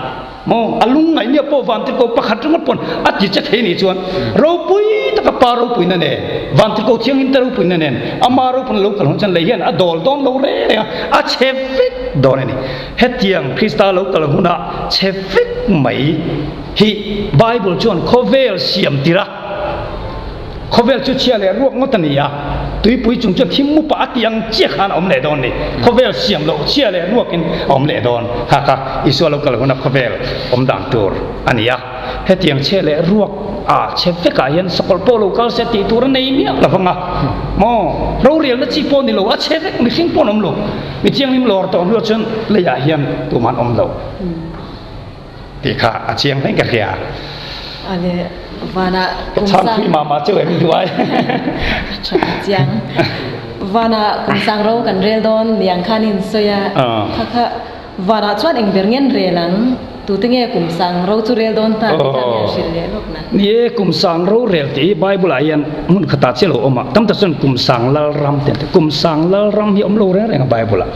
B: Maw, a lung ngaih nia pawh Vantirhkoh pakhat ringawt pawn a ti che thei nih chuan ropui taka pa ropuina nen, Vantirhkoh thianghlim te ropuina nen ama ropuina lo kal hun chuan lei hian a dawl dawn lo reng reng a, a chhe vek dawn a ni. Hetiang Krista lo kal hunah chhe vek mai hi Bible chuan khawvel siam tir a. Khawvel chu chhia leh ruak ngawt a ni a, tuipui chung chuan thim mupa a tih ang chiah khan a awm leh dawn a ni. Khawvel siam loh chhia leh ruakin a awm leh dawn. Kha kha Isua lo kal huna khawvel awm dan tur a ni a. Hetiang chhia leh ruak a chhe vekah hian sakawlh pawh lo kal se tih tur a nei miah lo vang a. Maw? Rorelna chi pawh ni lo, a chhe vek, mihring pawh an awm lo. Mi thianghlim lawr tawh hnuah chuan leiah hian tumah an awm lo. Tih kha a chiang hle ka hria.
D: Ale vana
B: kum sang. Chang phui ma ma cheu em duai.
D: Tha chiang. Vanah kum sang ro kan rel dawn ni ang khan in sawi a, kha kha vanah chuan eng ber nge an rel ang? Tute nge kum sang ro chu rel dawn ta tih kha mi an hrilh leh lawk na.
B: Ni e, kum sang ro rel tih hi Bible ah hian hmun khatah chiah lo awm a, tam tak chuan kum sang lal ram tih an ti. Kum sang lal ram hi awm lo reng reng a Bible ah.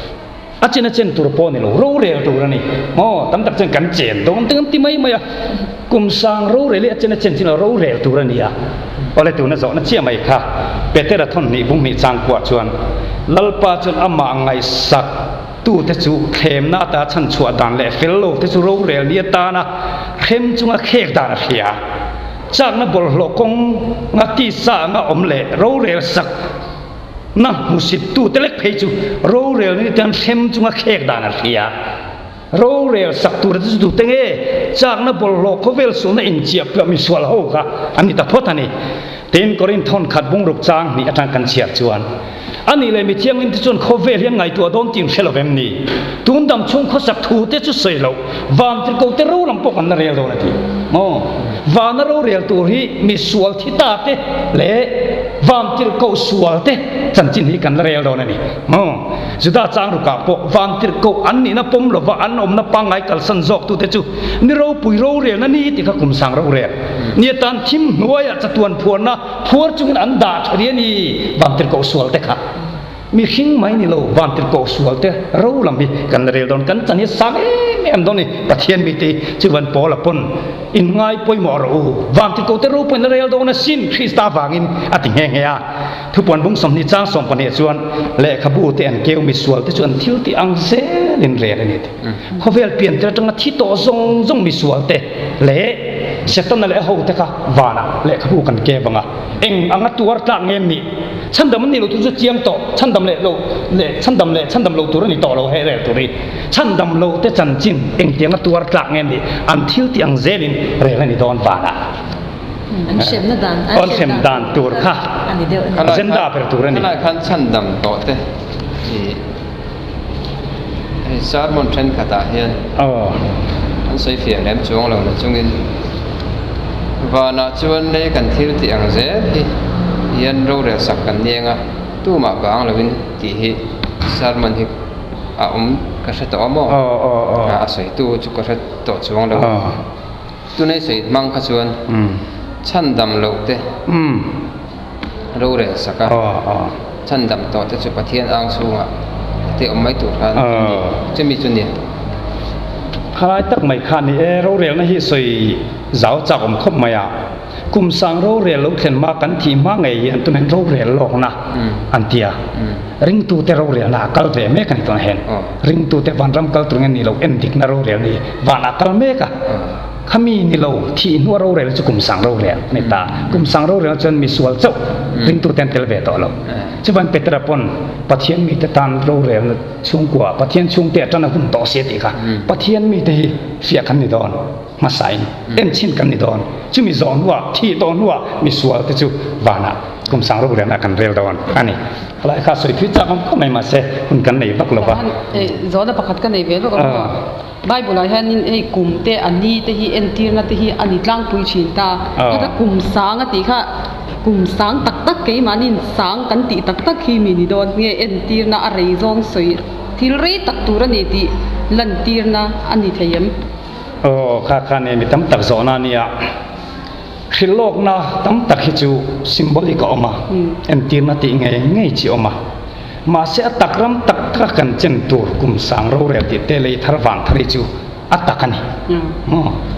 B: A chen a chen tur pawh a ni lo, ro rel tur a ni. Aw, tam tak chuan kan chen dawn te kan ti mai mai a. Kum sang ro rel hi a chen a chen chin lo, ro rel tur a ni a. Awle tuna zawhna chiah mai kha Petera thawn hnih bung hnih chang kuah chuan Lalpa chuan amah ngaihsak tute chu thlemna ata chhanchhuah dan leh fel lo te chu rorel ni atana hrem chunga khek dan a hria. Chakna bawlhhlawh kawng nga tisa anga awm leh rorel sak na hmusit tute lek phei chu rorel ni tan hrem chunga khek dan a hria. Rorel sak tur te chu tute nge chakna bawlhhlawh khawvel suhna inchiah piah misual ho kha an ni ta phawt a ni. Tin, Korinth thawn khat bungruk chang hnih atang kan chhiar chuan, A nih leh mithianghlim te chuan khawvel hi an ngaihtuah dawn tih an hre lo vem ni? Tun dam chhung khawsak thu te chu sawi loh, van tirhkoh te ro lam pawh kan la rel dawn a ti. Maw? Vana rorel tur hi misual thi ta te leh van tirhkoh sual te chanchin hi kan la rel dawn a ni. Maw? Juda chang rukah pawh van tirhkoh an nihna pawm lova an awmna pangngai kalsan zawk tute chu ni ropui rorelna ni ti kha kum sang rorel ni atan thim hnuaiah chatuan phuarna phuar chungin an dah tha ri a ni. Van tirhkoh sual te kha mihring mai ni lo, van tirhkoh sual te ro lam hi kan la rel dawn, kan chan hi sang em em dawn a ni. Pathian mite hi chuvan Paula pawn in ngai pawimawh rawh u, van tirhkoh te ro pawhin la rel dawn a sin Krista vangin a ti nghe nghe a. Thupuan bung 20 chang 12 chuan lehkhabu te an keu misual te chu an thil tih ang zelin rel a ni ti. Khawvel pian tir atanga thi tawh zawng zawng misual te leh Setana leh a ho te kha vanah lehkhabu kan keu ang a, eng anga tuar tlak nge nih? Chhandam an nih loh tur chu chiang tawh, chhandam leh lo leh chhandam leh chhandam lo tur a ni tawh lo he rel tur hi. Chhandam lo te chanchin engtianga tuar tlak nge nih? An thil tih ang zelin rel a ni dawn vanah.
D: An hremna dan,
B: an hrem dan tur kha agenda ber tur a ni.
A: Khalai khan chhandam tawh te i hei sermon thenkhatah hian an sawi fiah lem chuang lo na chungin vanah chuan lei kan thil tih ang zel hi hian rorel sak kan ni anga tumah bang lovin tih hi sermon hi a awm ka hre tawh a maw? A sawitu chu ka hre tawh chuang lo. Tunei sawi hmang kha chuan chhandam loh te rorel sak a, chhandam tawh te chu Pathian ang chhungah te awm mai tur khan an ni. Chumi chu nia.
B: Khalai tak mai kha ni e, rorelna hi sawi zau chak awm khawp mai a. Kum sang rorel lo thlen hma kan thih hma ngei hian tunah hian rorel lawkna an ti a. Ringtute rorelna a kal ve mek a ni tunah hian. Ringtute vanram kal tur nge ni lo endikna rorel ni vanah kal mek a. Khami ni lo thih hnua rorel chu kum sang rorel a ni ta. Kum sang rorel chuan misual chauh ringtute an tel ve tawh lo. Chuvan Petera pawn Pathian mite tan rorelna chhungkua Pathian chhungte a tan a hun tawh si a tih kha. Pathian mite hi fiah kan ni dawn hmasain enchhin kan ni dawn. Chumi zawh hnuah thih tawh hnuah misual te chu vanah kum sang rorelna kan rel dawn a ni. Helai kha sawi thui chak awm khawp mai mahse hun kan nei vak lo va.
E: Zawhna pakhat ka nei ve lawk a maw? Bible ah hianin hei kum te a ni te hi entirna te hi a ni tlangpui thin ta. Khata kum sang a tih kha kum sang tak tak keimahniin sang kan tih tak tak hi mi ni dawn nge entirna a rei zawng sawi thil rei tak tur a ni tih lantirna a ni thei em?
B: Aw kha kha nei mi tam tak zawhna a nia. Hrilhlawkna tam tak hi chu symbolic a awm a, entirna tih ngei ngei chi a awm a. Mahse a tak ram tak taka kan chen tur kum sang rorel tih te lei thar vang thar hi chu a tak a ni.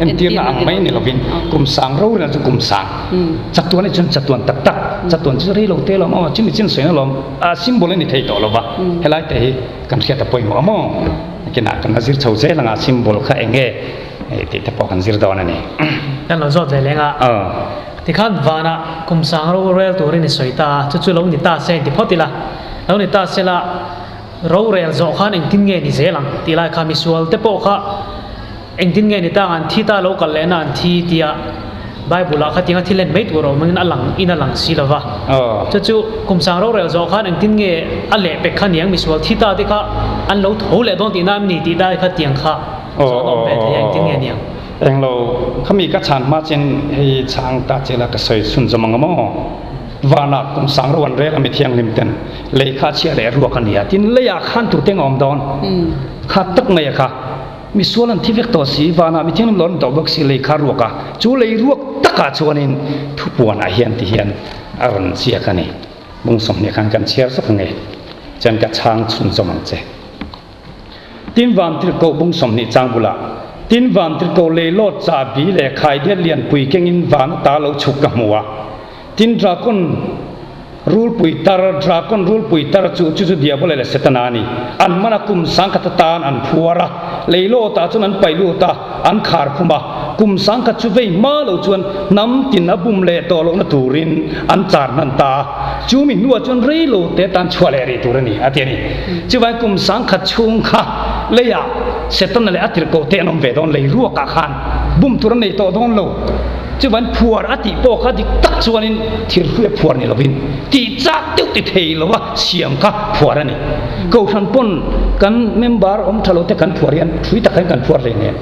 B: Entirna ang mai ni lovin kum sang rorel chu kum sang, chatuan hi chuan chatuan tak tak, chatuan chu rei lo te lawm aw, chumi chin sawi na lawm, a symbol a ni thei tawh lo va, helai te hi kan hriat a pawimawh a maw? Nakinah kan la zir chho zel ang a, symbol kha eng nge? Hei tih te pawh kan zir dawn a ni.
C: Kan lo zawt ve leng a. Tikhan vanah kum sang rorel turin i sawi ta a, chu chu lo ni ta se inti phawt ila. Lo ni ta sela rorel zawh khan engtin nge ni zel ang tih lai kha misual te pawh kha engtin nge ni ta ang an thi ta lo kal lehna an thi tia Bible ah khatianga thil en mai tur a awm angin a lang in a lang si lova. Chu chu kum sang rorel zawh khan engtin nge a lehpek kha niang misual thi ta te kha an lo tho leh dawn tihna em ni tih dai kha tiang kha. Zawh nawm ve thei a engtin nge niang?
B: Englo, khami ka chhan hma chin hei chhang ta chela ka sawi chhun zawm ang maw? Vanah kum sang ro an rel a mi thianghlim ten lei kha chhia leh ruak a ni a, tin leiah khan tur teng a awm dawn kha tak mai a kha. Misual an thi vek tawh si, vanah mi thianghlim lawr an tawh bawk si lei kha ruak a, chu lei ruak takah chuanin thupuanah hian ti hian a rawn ziak a ni. Bung 20 khan kan chhiar zawk nge chuan ka chhang chhunzawm ang che. Tin vantirhkoh bung 20 chang bulah, Tin vantirhkoh leilawt chahbi leh khaidiat lianpui kengin van ata lo chhuk ka hmu a. Tin drakon rulpui tar, drakon rulpui tar chu chu chu Diabole leh Setana a ni. An man a kum sangkhat atan an phuar a, leilawtah chuan an paih lut a, an khar khum a. Kum sangkhat chu vei hma lo chuan hnam tin a bum leh tawh lohna turin an char hnan ta a. Chu mi hnuah chuan rei lo te tan chhuah leh rih tur a ni, a ti a ni. Chuvangin kum sangkhat chhung kha leiah Setana leh a tirhkoh te an awm ve dawn, lei ruakah khan bum tur an nei tawh dawn lo. Chuvan phuar a tih pawh kha dik tak chuanin thirhruia phuar ni lovin tih chak deuh ti thei lova siam kha phuar a ni. Kohhran pawn kan member awm tha lo te kan phuar hian thui tak hian kan phuar hlei nen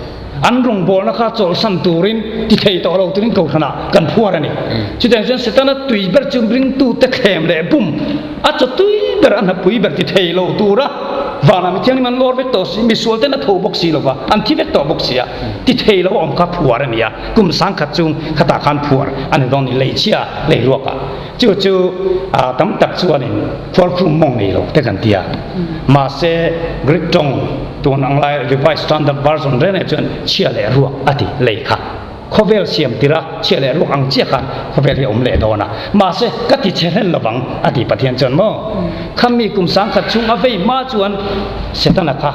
B: an rawngbawlna kha chawlhsan turin ti thei tawh lo turin kohhranah kan phuar a ni. Chutiang chuan Setana tui ber chu ringtute thlem leh bum a chaw tui ber a hnapui ber ti thei lo tura vanah mithianghlim an lawr vek tawh si, misual ten a tho bawk si lova an thi vek tawh bawk si a, ti thei lo a awm kha phuar a ni a. Kum sangkhat chung khatah khan phuar a ni dawn ni leichhia lei ruakah. Chu chu tam tak chuanin phuarkhum mawng nei lo te kan ti a. Mahse Greek tawng tun ang lai Revised Standard Version reng reng chuan chhia leh ruak a ti lei kha. Khawvel siam tirha chhia leh ruak ang chiah khan khawvel hi a awm leh dawn a. Mahse ka ti chhe hlen lovang a ti Pathian chuan maw? Khami kum sangkhat chung a vei hma chuan Setana kha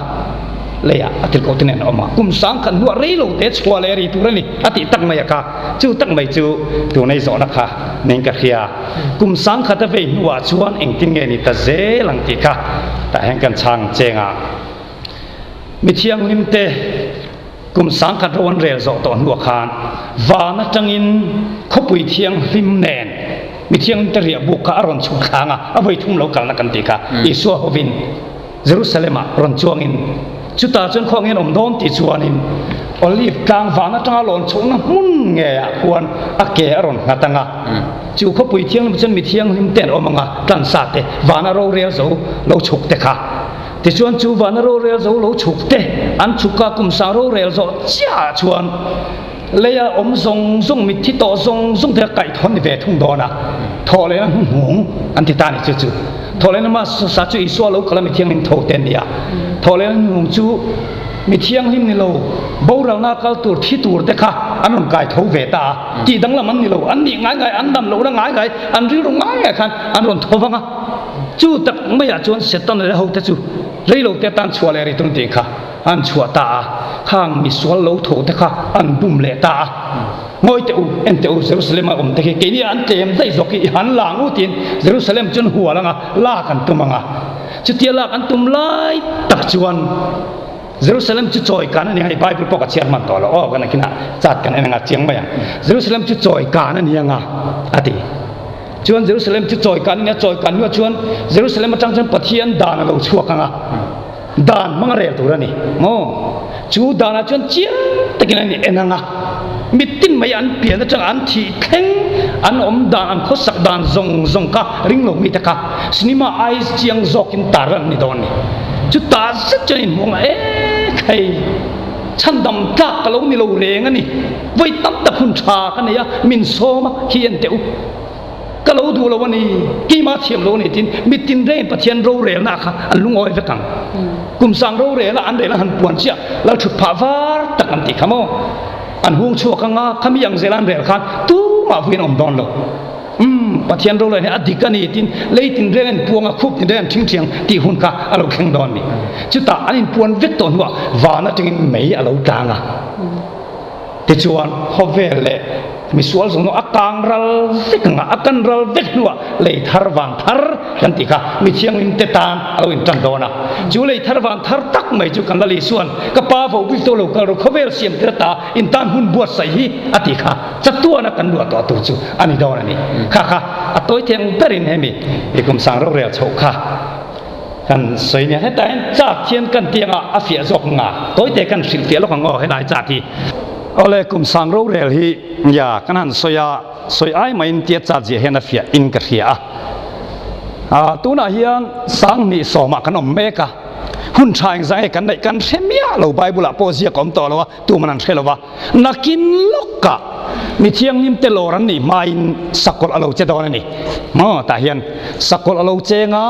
B: Leiah a tirhkoh te nen a awm a, kum sangkhat hnuah rei lo te chhuah leh ri tur a ni a tih tak mai a kha. Chu tak mai chu tunei zawhna kha nen ka hria. Kum sangkhat a vei hnuah chuan engtin nge ni ta zel ang tih kha tah hian kan chhang cheng a. Mi thianghlim te kum sangkhat ro an rel zawh tawh hnuah khan van atangin khawpui thianghlim nen mi thianghlim te riah buk kha a rawn chhuk thlang a, a vawi thum lo kalna kan tih kha Isua hovin Jerusalem-ah rawn chuangin, chutah chuan khaw angin awm dawn tih chuanin Olive tlang van atanga lawn chhohna hmun ngeiah khuan a ke a rawn nghat ang a. Chu khawpui thianghlim chuan mi thianghlim te an awm ang a, tlansa te, vana rorel zo lo chhuk te kha. Tichuan chu vana rorel zo lo chhuk te an chhuk a, kum sang rorel zawh chiahah chuan leia awm zawng zawng, mitthi tawh zawng zawng te kha kaihthawh an ni ve thung dawn a, thawh lehna hnuhnung an ti ta a ni chu chu. Thawhlehna hmasa chu Isua lo kal a, mi thianghlim tho te an ni a. Thawhlehna hnuhnung chu mi thianghlim ni lo, boralna kal tur, thi tur te kha an rawn kai tho ve ta a. Tih danglam an ni lo, an nih ngai ngai, an dam lohna ngai ngai, an rilru ngai ngai khan an rawn tho vang a. Chu tak maiah chuan Setana leh hote chu reilo te atan chhuah leh rih tur an tih kha an chhuah ta a. Khang misual lo tho te kha an bum leh ta a. Ngawi teh u, en teh u, Jerusalem a awm te khi keini an tlem daih zawk hi i han lang u tiin Jerusalem chu an hual ang a, lak an tum ang a. Chutia lak an tum lai tak chuan Jerusalem chu chawi kan a ni ang a, i Bible pawh ka chhiar hman tawh lo, aw kan akinah chat kan en ang a, chiang mai ang. Jerusalem chu chawi kan a ni ang a, a ti. Chuan Jerusalem chu chawi kan a ni a, chawi kan hnuah chuan Jerusalem atang chuan Pathian dan a lo chhuak ang a. Dan hmang a rel tur a ni maw? Chu danah chuan chiang takin an en ang a, mitin mai an pian atanga an thih thleng, an awm dan, an khawsak dan zawng zawng kha ring lo mite kha cinema ai chiang zawkin tar an ni dawn a ni. Chutah zet chuan inhmuh ang a, e khai, chhandam tlak ka lo ni lo reng a ni, vawi tam tak hun tha ka nei a, min sawm a, khi en teh u. Ka lo duh lo a ni, keimah thiam lo a ni tiin mitin rengin Pathian rorelna kha an lungawi vek ang. Kum sang rorela an rel an han puan chiah lal thut phah var tak an tih kha maw? An hung chhuak ang a, khami ang zela an rel khan tumah vuiin a awm dawn lo. Umm, Pathian rorel hi a dik a ni tiin lei tin reng an puang a, khup tin reng an thing thiang tih hun kha a lo thleng dawn a ni. Chutah an inpuan vek tawh hnuah van atangin mei a lo tlang a. Tichuan, khawvel leh misual zawng a kang ral vek ang a, a kan ral vek hnuah lei thar van thar kan tih kha mi thianghlim te tan a lo intan dawn a. Chu lei thar van thar tak mai chu kan la Lisuan, Ka pa vo bik tawh lo kal ru, khawvel siam tir ata intan hun buatsaih hi a tih kha chatuana kan luah tawh tur chu a ni dawn a ni. Kha kha a tawi theng berin hemi i kum sang rorel chhoh kha. Kan sawi nia hetah hian chart hian kan tih anga a fiah zawk nga tawite kan hrilh fiah lawk ang aw helai chart hi. Awle kum sang rorel hi ya kan han sawi a. sawi ai maiin tia chat ziah hian a fiah in ka hria a. A tunah hian sanghnih sawmah kan awm mek a, hun tha engzah nge kan neih kan hre miah lo, Bible ah pawh ziak a awm tawh lo a, tuman an hre lo va, nakin lawkah mi thianghlim te lawr an nih hmain sakawlh a lo che dawn a ni. Maw tah hian sakawlh a lo cheng a,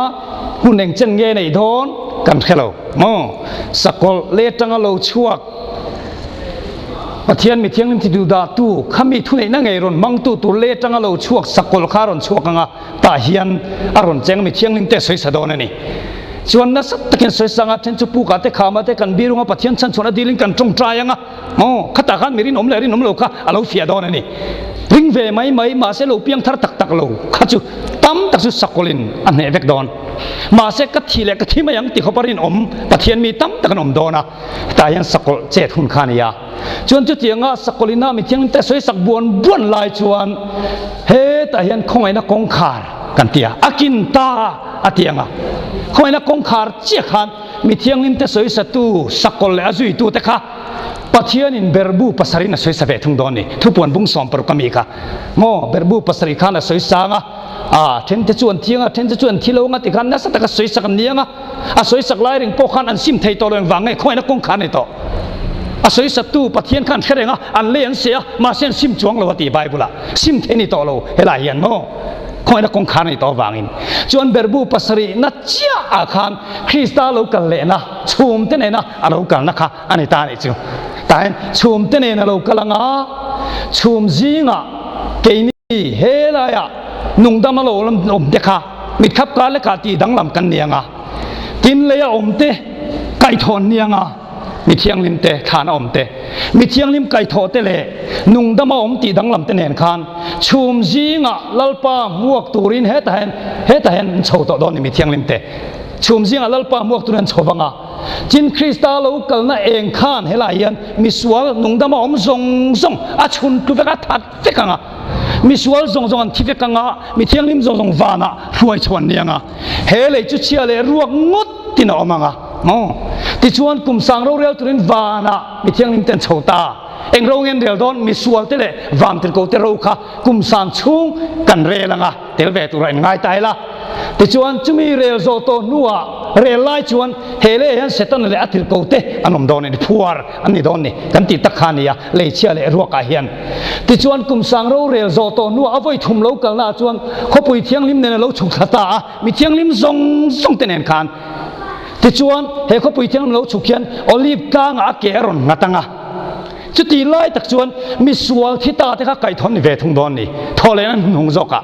B: hun eng chen nge neih dawn kan hre lo. Maw sakawlh le tanga lo chhuak Pathian mi thianghlim ti duh dah tu khami thuneihna ngei rawn hmangtu tur le tanga lo chhuak sakawlh kha a rawn chhuak ang a, tah hian a rawn cheng mi thianghlim te sawi sa dawn a ni. Chuan nasa takin sawi sang a, then chu pukah te khama te kan birunga Pathian chhan chhuahna dilin kan tawngtai ang a, aw khatah khan mi rinawm leh rinawm lo kha a lo fiah dawn a ni. Ring ve mai mai mahse lo piang thar tak tak lo kha chu tam tak chu sakawlhin a hneh vek dawn. Mahse ka thi leh ka thi mai ang ti khawpa rinawm Pathian mi tam tak an awm dawn a, hetah hian sakawlh chet hun kha a ni a. Chuan chutianga sakawlina mi thianghlim te sawi sak buan buan lai chuan hetah hian khawngaihna kawngkhar kan ti a, a kin ta a ti ang a. Khawngaihna kawngkhar chiah khan mi thianghlim te sawi satu sakawlh leh a zuitu te kha Pathianin berhbu pasarih in a sawi sa ve thung dawn ni. Thupuan bung sawm paruk a mi kha maw berhbu pasarih khan a sawi sang a, a then te chu an thiang a, then te chu an thi lo ang a ti khan nasa taka sawi sak an ni ang a. A sawi sak lai reng pawh khan an sim thei tawh lo engvang nge khawngaihna kawng khan a ni tawh. A sawi saktu Pathian khan hre reng a, an lei an seh a, mahse an sim chuang lo a ti Bible ah. Sim thei a ni tawh lo helai hian maw khawngaihna kawng khan a ni tawh avangin. Chuan berhbu pasarih na chiah ah khan Krista lo kal lehna chhum te nena a lo kalna kha a ni ta a nih chu. Tah hian chhum te nen a lo kal ang a, chhum zingah keini helaiah nungdam a lo awm te kha Mitkhap kar lekah tih danglam kan ni ang a, tin lei a awm te kaihthawh an ni ang a, mi thianghlim te thlan a awm te, mi thianghlim kaihthawh te leh nungdam a awm tih danglam te nen khan chhum zingah Lalpa hmuak turin hetah hian hetah hian an chho tawh dawn ni mi thianghlim te chhum zingah Lalpa hmuak turin an chho vang a, tin Krista lo kalna eng khan helai hian misual nungdam a awm zawng zawng a chhun tlu vek a that vek ang a, misual zawng zawng an thi vek ang a, mi thianghlim zawng zawng vanah hruai chhuah an ni ang a, he lei chu chhia leh ruak ngawt tin a awm ang a, maw? Tichuan kum sang rorel turin vanah mi thianghlim te an chho ta, eng ro nge an rel dawn? Misual te leh van tirhko te ro kha kum sang chhung kan rel ang a, tel ve tura in ngai ta ila. Tichuan chumi rel zawh tawh hnuah rel lai chuan he leh hian Setana leh a tirhko te an awm dawn a ni, phuar an ni dawn ni kan tih tak kha a ni a, leichhia leh ruakah hian. Tichuan kum sang rorel zawh tawh hnuah a vawi thum lo kalnaah chuan khawpui thianghlim nen a lo chhuk thla ta a, mi thianghlim zawng zawng te nen khan. Tichuan he khawpui thianghlim lo chhuk hian Olive tlangah a ke a rawn nghat ang a. Chuti lai tak chuan misual thi ta te kha kaihthawh an ni ve thung dawn ni, thawh leh an hnung zawkah.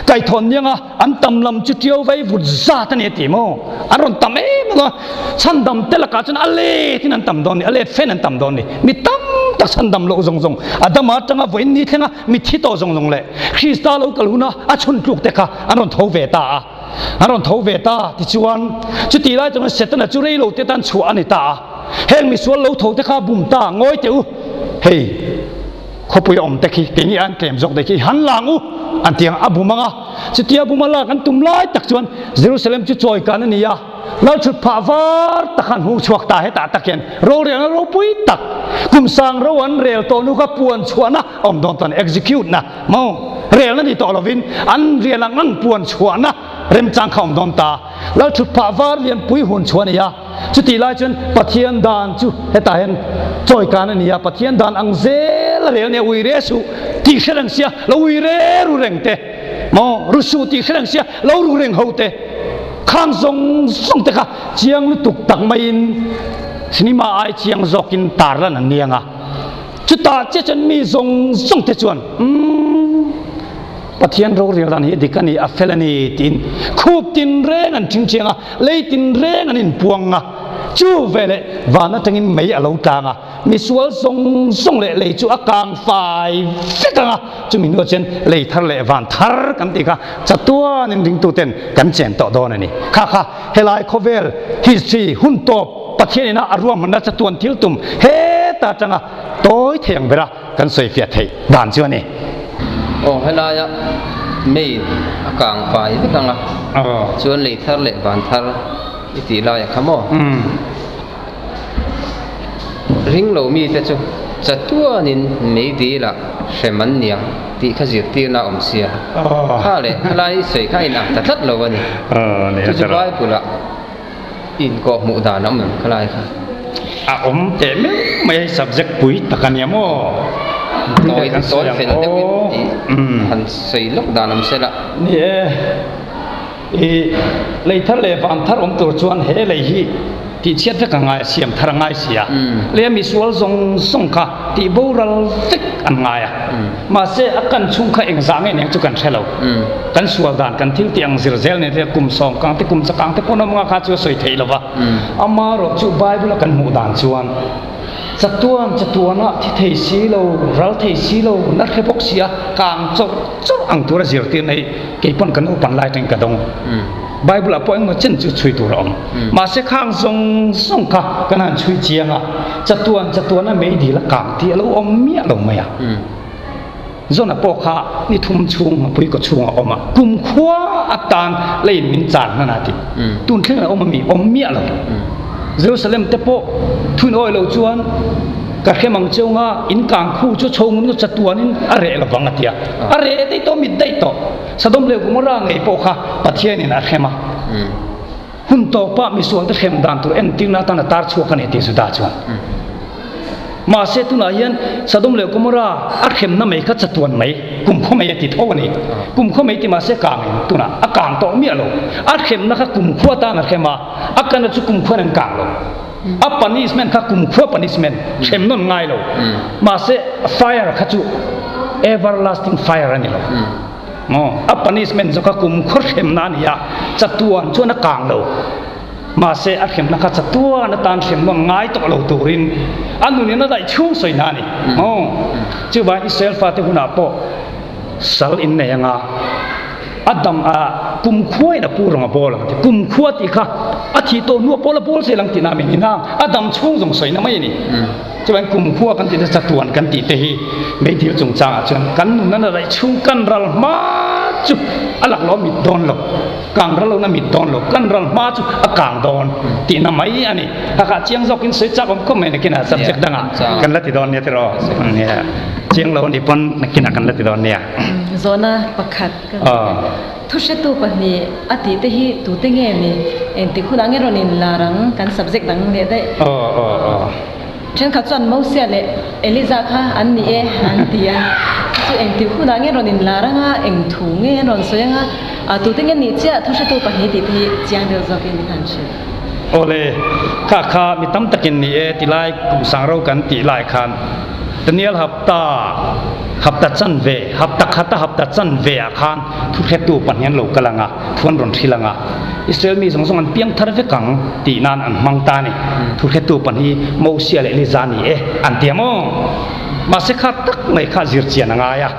B: Kaihthawh niang a, an tam lam chu ṭiau vai vut zat a ni a ti maw? An rawn tam em ang a, chhandam te lakah chuan a let in an tam dawn ni, a let fen an tam dawn ni. Mi tam tak chhandam loh zawng zawng, Adama atanga vawiin ni thlenga mi thi tawh zawng zawng leh Krista lo kal huna a chhun tluk te kha an rawn tho ve ta a, an rawn tho ve ta. Tichuan, chutih lai chuan Setana chu rei lo te tan chhuah a ni ta a, heng misual lo tho te kha bum ta, ngawi teh u, hei. Khawpui awm te khi keini an tlem zawk daih khi han lang u an ti ang a bum ang a, chutia bum a lak an tum lai tak chuan Jerusalem chu chawi kan a ni a, lalchhut phah var tak han hung chhuak ta hetah tak hian rorelna ropui tak kum sang ro an rel tawh nu kha puan chhuahna a awm dawn tawh a ni, execute na maw relna ni tawh lovin an rial ang ang puan chhuahna remchang kha a awm dawn ta, lalchhut phah var lianpui hun chhuah a ni a. Chutih lai chuan Pathian dan chu hetah hian chawi kan a ni a, Pathian dan ang zel a rel nia ui re suh tih hre reng sia lo ui re ru reng te maw ru suh tih hre reng sia lo ru reng ho te khang zawng zawng te kha chiang lutuk tak maiin cinema ai chiang zawkin tarlan an ni ang a, chutah chiah chuan mi zawng zawng te chuan umm. Pathian rorel dan hi dik a ni, a fel a ni tiin khup tinreng an chingchiang a, lei tinreng an inpuang a, chu veleh van atangin mei a lo tlang a, misual zawng zawng leh lei chu a kang fai vek ang a, chumi hnuah chuan lei thar leh van thar kan tih kha chatuanin ringtuten kan chen tawh dawn a ni. Kha kha helai khawvel history hun tawp Pathian ina a ruahmanna chatuan thil tum heta atanga tawi thei ang bera kan sawi fiah theih dan chu a ni.
A: Aw helaia mail a kang fai vek ang a, chuan lei thar leh van thar i tih lai a kha maw? Ring lo mite chu chatuanin mei dil ah hrem an ni ang. Tih kha zirtirna a awm sia. Kha leh khalai i sawi kha a inang ta tlat lo a ni. Chu chu Bible ah inkawh hmuh dan a awm em khalai kha?
B: A awm teh meuh mai a, subject pui tak a nia maw?
A: Tawi tawi fel deuhin i han sawi lawk dan awm se la.
B: Ni e, i lei thar leh van thar awm tur chuan he lei hi tihchhiat vek a ngai a, siam thar a ngai si a. Lei a misual zawng zawng kha tih boral vek an ngai a. Mahse, a kan chhung kha engzah nge nen chu kan hre lo. Kan sual dan, kan thil tih ang zir zel nen te kum sawm kang te, kum chakang te pawn awm nga kha chu a sawi theih lo va. Amaherawh chu Bible a kan hmuh dan chuan chatuan chatuana thi thei si lo, ral thei si lo, na hre bawk si a, kang chawrh chawrh ang tura zirtirna hi kei pawn kan upan lai atangin ka dawng. Bible ah pawh engmaw chen chu chhui tur a awm. Mahse khang zawng zawng kha kan han chhui chiang a, chatuan chatuana meidil a kang tih a lo awm miah lo mai a. Zona pawh kha ni thum chhung a pui kaw chhung a awm a, kum khua atan leiin min chan hman a ti. Tun thleng a awm a mi? Awm miah lo. Jerusalem te pawh thuin awi lo chuan ka hrem ang cheu nga in kang khu chu chho ngun chu chatuanin a reh lo vang a ti a. A reh daih tawh, mit daih tawh. Sodom leh Gomorrah ngei pawh kha Pathianin a hrem a. Hun tawpah misualte hrem dan tur entirna atan a tar chhuak a ni tih Juda chuan. Mahse tunah hian Sodom leh Gomorrah a hremna mai kha chatuan mai, kumkhaw mai a ti tho a ni. Kumkhaw mai ti mahse kang in tunah a kang tawh miah lo. A hremna kha kumkhua atan a hrem a, a kana chu kumkhuan an kang lo. A punishment kha kumkhua punishment, hrem nawn ngai lo. Mahse fire kha chu everlasting fire a ni lo. Maw? A punishment chu kha kum khaw hremna a ni a, chatuan chuan a kang lo. Mahse, a hremna kha chatuan atan hrem nawn ngai tawh lo turin a nunin a daih chhung sawina a ni. Maw? Chuvangin Israel fate hunah pawh sal in nei anga a dam a kum khuain a pu rawng a bawl ang ti. Kum khua tih kha a thih tawh hnuah pawh la bawl zel ang tihna a min in a, a dam chhung zawng sawina mai a ni. Chuan kumkhua kan tih te chatuan kan tih te hi meithil chungchangah chuan kan nun a raih chhung kan ral hma chu a lak lo a mit dawn lo, kang ral lo na mit dawn lo, kan ral hma chu a kang dawn tihna mai a ni. Hakah chiang zawkin sawi chak awm khawp mai nakinah subject dangah kan la ti dawn nia tiraw? Nia, chiang lo a nih pawn nakinah kan la ti dawn nia.
D: Zawhna pakhat ka Thuhretu pahnih a tih te hi tute nge ni? Engtik hunah nge rawn inlar ang? Kan subject dang leh daih. Thenkhat chuan Mosia leh Eliza kha an ni e an ti a. Chu engtik hunah nge rawn inlar anga, eng thu nge an rawn sawi anga, tute nge nih chiah thuhretu pahnih tih te hi chiang deuh zawkin min han hrilh.
B: Awle, kha kha mi tam takin ni e tilai kum sangro kan tih lai khan Daniel hapta hapta chanve hapta khata hapta chanve ah khan thuhretu pahnih an lo kal ang a, thu an rawn hrilh ang a, Israel mi zawng zawng an piang thar vek ang tih nan an hmang ta a ni. Thuhretu pahnih Mosia leh Eliza ni e an ti a maw? Mahse kha tak mai kha zir chian a ngai a,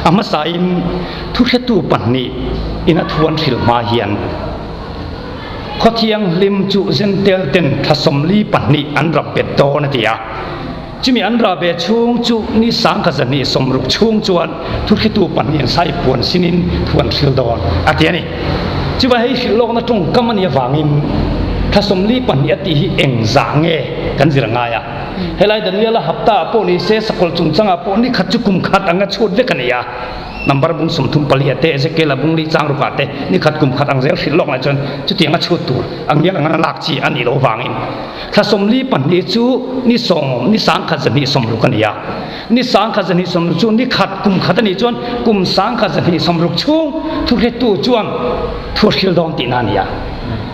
B: a hmasain thuhretu pahnih ina thu an hrilh hma hian Khawthianghlim chu Zentel ten thla 42 an rap bet dawn a ti a. Chumi an rah ve chhung chu ni sangkhat zahnih sawmruk chhung chuan thuhritu pahnih sai puan sinin thu an hril dawn a ti a ni. Chuvang hei hrilh lawkna tawngkam a nih avangin thla 42 a tih hi eng zah nge kan zir a ngai a. Helai Daniela hapta ah pawh ni se sakawlh chungchangah pawh ni khat chu kum khat anga chhut vek a ni a. Number bung 34 ah te, Ezekiel-a bung li chang rukah te ni khat kum khat ang zel hrilh lawk lai chuan chutiang a chhut tur ang ngial anga lak chi a nih loh vangin Thla 42 chu ni sawm, ni sangkhat 260 a ni a. Ni sangkhat 260 chu ni khat kum khat a nih chuan kum sangkhat 260 chhung thuhretu chuan thu hril dawn tihna a ni a.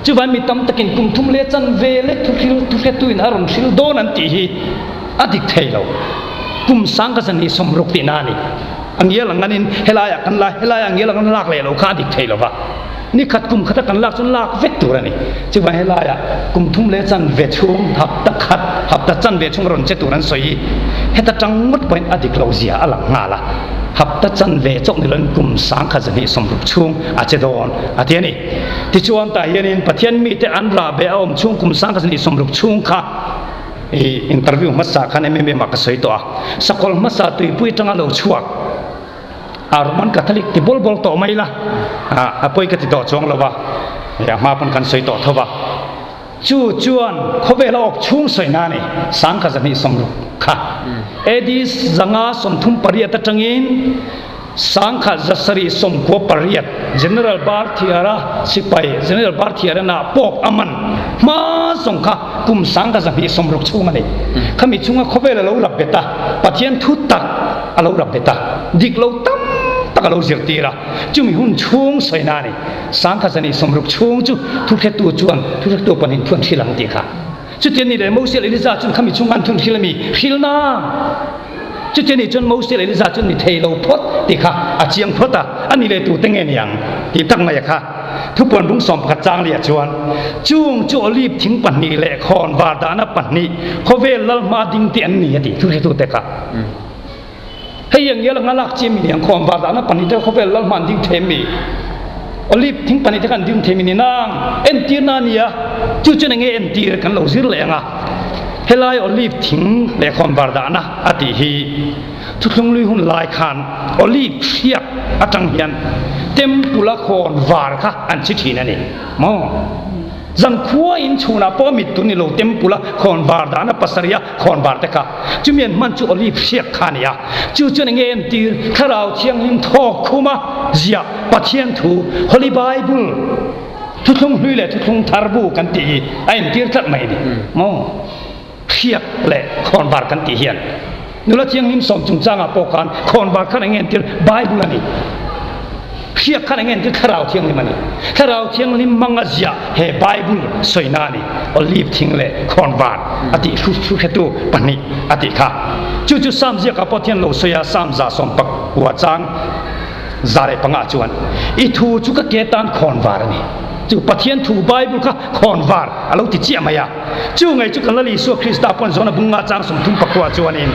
B: Chuvangin mi tam takin kum thum leh chanve lek thuhril thuhretuin a rawn hril dawn an tih hi a dik thei lo. Kum sangkhat 260 tihna a ni. A ngial ang anin helaiah kan la, helaiah a ngial ang an lak leh lo kha a dik thei lo va. Ni khat kum khata kan lak chuan lak vek tur a ni. Chuvang helaiah kum thum leh chanve chhung hapta khat, hapta chanve chhung rawn che tur an sawi hi heta tang ngawt pawhin a dik lo zia a lang nghal a. Hapta chanve chauh ni loin kum 1026 chhung a che dawn a ti a ni. Tichuan tah hianin Pathian mite an rah be a awm chhung kum 1026 chhung kha i interview hmasa khan em em em ah ka sawi tawh a. Sakawlh hmasa tuipui atanga lo chhuak. A Roman Catholic ti bawl bawl tawh mai la, a pawi ka ti tawh chuang lo va, a hma pawn kan sawi tawh tho va. Chu chuan khawvel a awk chhung sawi na a ni, 1026 kha. AD 538 atangin 1798 General Barthiara sipai General Barthiara na Pope a man hma zawng kha kum 1260 chhung a ni. Khami chhunga khawvel a lo rap bet a, Pathian thu tak a lo rap bet a, dik lo tam tak a lo zirtir a, chumi hun chhung sawina a ni. 1260 chhung chu thuhretu chuan thuhretu pahnih thu an hrilh ang tih kha. Chutiang ni leh Moses leh Eliza chuan khami chhung an thun hrilh a mi? Hrilh na! Chutiang ni chuan Moses leh Eliza chuan ni thei lo phawt tih kha a chiang phawt a, a ni leh tute nge ni ang tih tak mai a kha. Thupuan bung 11 chang liah chuan, Chung chu olive thing pahnih leh khawn var dahna pahnih khawvel lal hma ding te an ni a ti thu hretute kha. Hei ang ngial anga lak chi mi niang khawn var dahna pahnih te khawvel lal hma an ding thei mi? Olive thing pahnih te kha an ding thei mi ni nang? Entirna a ni a, chu chuan enge entir kan lo zir leh ang a. Helai olive thing leh khawn var dahna a tih hi thuthlung lui hun lai khan olive hriak atang hian temple a khawn var kha an chhi thin a ni maw? Zankhua in chhunah pawh a mit tu ni lo temple a khawn var dahna pasarih a khawn var te kha chumi an hman chu olive hriak kha a ni a. Chu chuan enge entir Thlarau Thianghlim thawk khuma ziah Pathian thu Holy Bible Thuthlung hlui leh thuthlung thar bu kan tih hi a entir tlat mai a ni maw? Hriak leh khawnvar kan tih hian nula thianghlim sawm chungchangah pawh khan khawnvar khan eng entir Bible a ni. Hriak khan eng entir Thlarau Thianghlim a ni. Thlarau Thianghlim hmanga ziah he Bible sawina a ni. Olive thing leh khawnvar a tih hru hretu pahnih a tih kha. Chu chu Psalm ziakah pawh thian lo sawi a, Psalm 119 chang 105 chuan, I thu chu ka ke tan khawnvar a ni. Chu Pathian thu Bible kha khawnvar a lo ti chiah mai a. Chu ngei chu kan Lal Isua Krista pawn zawn a bunga chang 39 chuanin,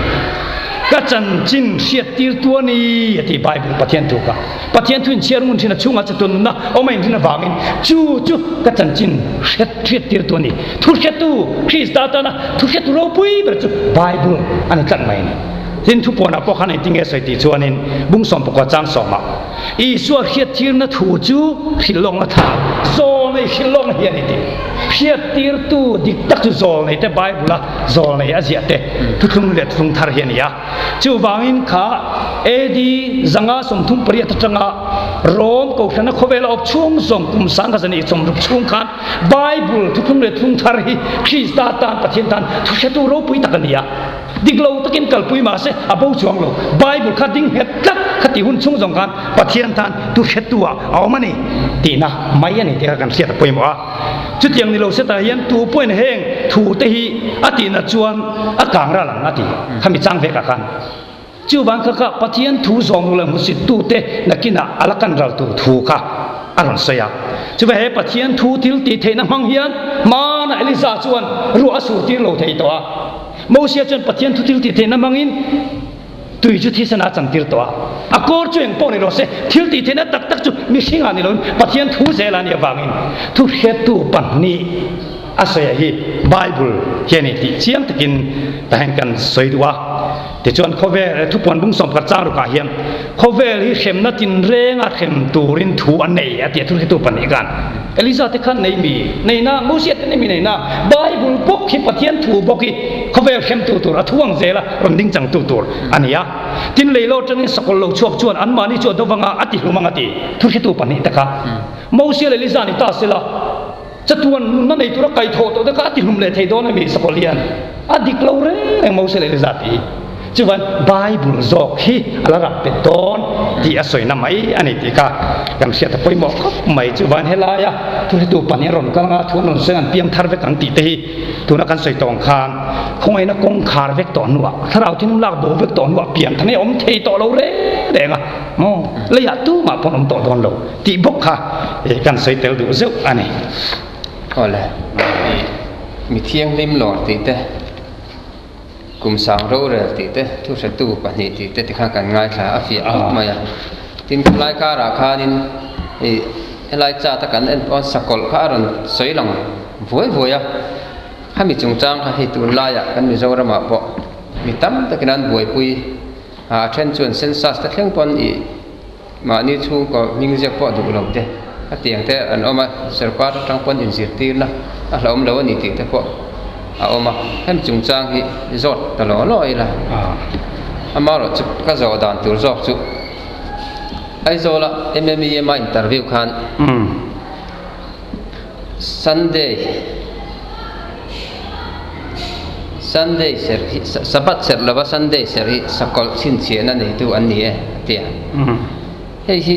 B: Ka chanchin hriat tir tu a ni a ti Bible Pathian thu kha. Pathian thu in chhiar ngun thin a chhungah che tun nunna awm a inrin avangin chu chu ka chanchin hriat hriat tir tu a ni. Thu hriattu Krista tana thu hriattu ropui ber chu Bible a ni tlat mai a ni. Tin thupuanah pawh khan engtin nge sawi tih chuanin bung 19 chang sawmah Isua hriattirna thu chu hrilhlawkna tha zawl nei hrilhlawkna hi a ni tih hriattirtu dik tak chu zawl nei te Bible a zawl nei a ziah te thuthlung leh thuthlung thar hi a ni a. Chuvangin kha AD 538 atanga Rom kohhrana khawvela awp chhung zawng kum 1060 chhung khan Bible thuthlung leh thuthlung thar hi Krista tan Pathian tan thuhretu ropui tak a ni a. Dik lo takin kalpui mah se a bo chuang lo. Bible kha ding nghet tlat kha tih hun chhung zawng khan Pathian tan tu hretu ah a awm a ni tihna mai a ni tih kha kan hriat a pawimawh a. Chutiang ni lo se tah hian tu pawhin heng thu te hi a tihna chuan a kang ral ang a ti khami chang vekah khan. Chuvang kha kha Pathian thu zawm lo leh hmusit tute nakinah a la kan ral tur thu kha a rawn sawi a. Chuvang he Pathian thu thil tih theihna hmang hian hmanah Elisa chuan ruah a sur tir lo thei tawh a. Mosia chuan Pathian thu thil tih theihna hmangin tui chu thisen a chantir tawh a. A kawr chu eng pawh ni rawh se, thil tih theihna tak tak chu mihringah ni loin Pathian thu zel a nih avangin thu hriattu pahnih a sawi a hi Bible hi a ni tih chiang takin tahen kan sawi duh a. Tichuan khawvel thupuan bung 11 chang rukah hian khawvel hi hremna tinrenga hrem turin thu a nei a ti a thu hretu pahnih khan Eliza te khan nei mi nei na Mosia te nei mi nei na Bible bawk hi Pathian thu bawk hi khawvel hremtu tur a thu ang zela rawn ding changtu tur a ni a. Tin leilo atangin sakawlh lo chhuak chuan anmahni chu a dovanga a ti hlum ang a ti thu hretu pahnih te kha Mosia leh Eliza ni ta sela Chatuan nunna nei tura kaihthawh tawh te kha a ti hlum leh thei dawn a mi sakawlh hian a dik lo reng reng Moses leh Eliza tih hi. Chuvan Bible zawk hi a la rap pet dawn tih a sawina mai a ni tih kha kan hriat a pawimawh khawp mai. Chuvan helaia thuhretu pahnih a rawn kal anga thu an rawn sawi ang piang thar vek ang tih te hi tuna kan sawi tawh ang khan khawngaihna kawngkhar vek tawh hnuah thlarau thinlung lak bo vek tawh hnuah pian than hi a awm thei tawh lo reng reng a maw leiah tumah pawh an awm tawh dawn lo. Tih bawk kha kan sawi tel duh zeuh a ni.
A: Awle, mi thianghlim lawr tih te, kum sang rorel tih te, thu hretu pahnih tih te tikhan kan ngaithla a fiah khawp mai a. Tin, khawlai karah khanin ih helai chat a kan en pawn sakawlh kha a rawn sawi lang vuai vuai a. Khami chungchang kha hei tunlaiah kan Mizoramah pawh mi tam takin an buaipui a, a then chuan census te thleng pawn ih Mahni chhungkaw hming ziak pawh duh lo te, a tiang te an awm a, sorkar atang pawn inzirtirna a hlauhawm lo a ni tih te pawh a awm a, hemi chungchang hi zawt ta law law ila, amaherawhchu ka zawh dan tur zawk chu Aizawla MMEM a interview khan Sunday Sunday serh hi Sabbath serh lova Sunday serh hi sakawlh chhinchhiahna neitu an ni e a ti a. Hei hi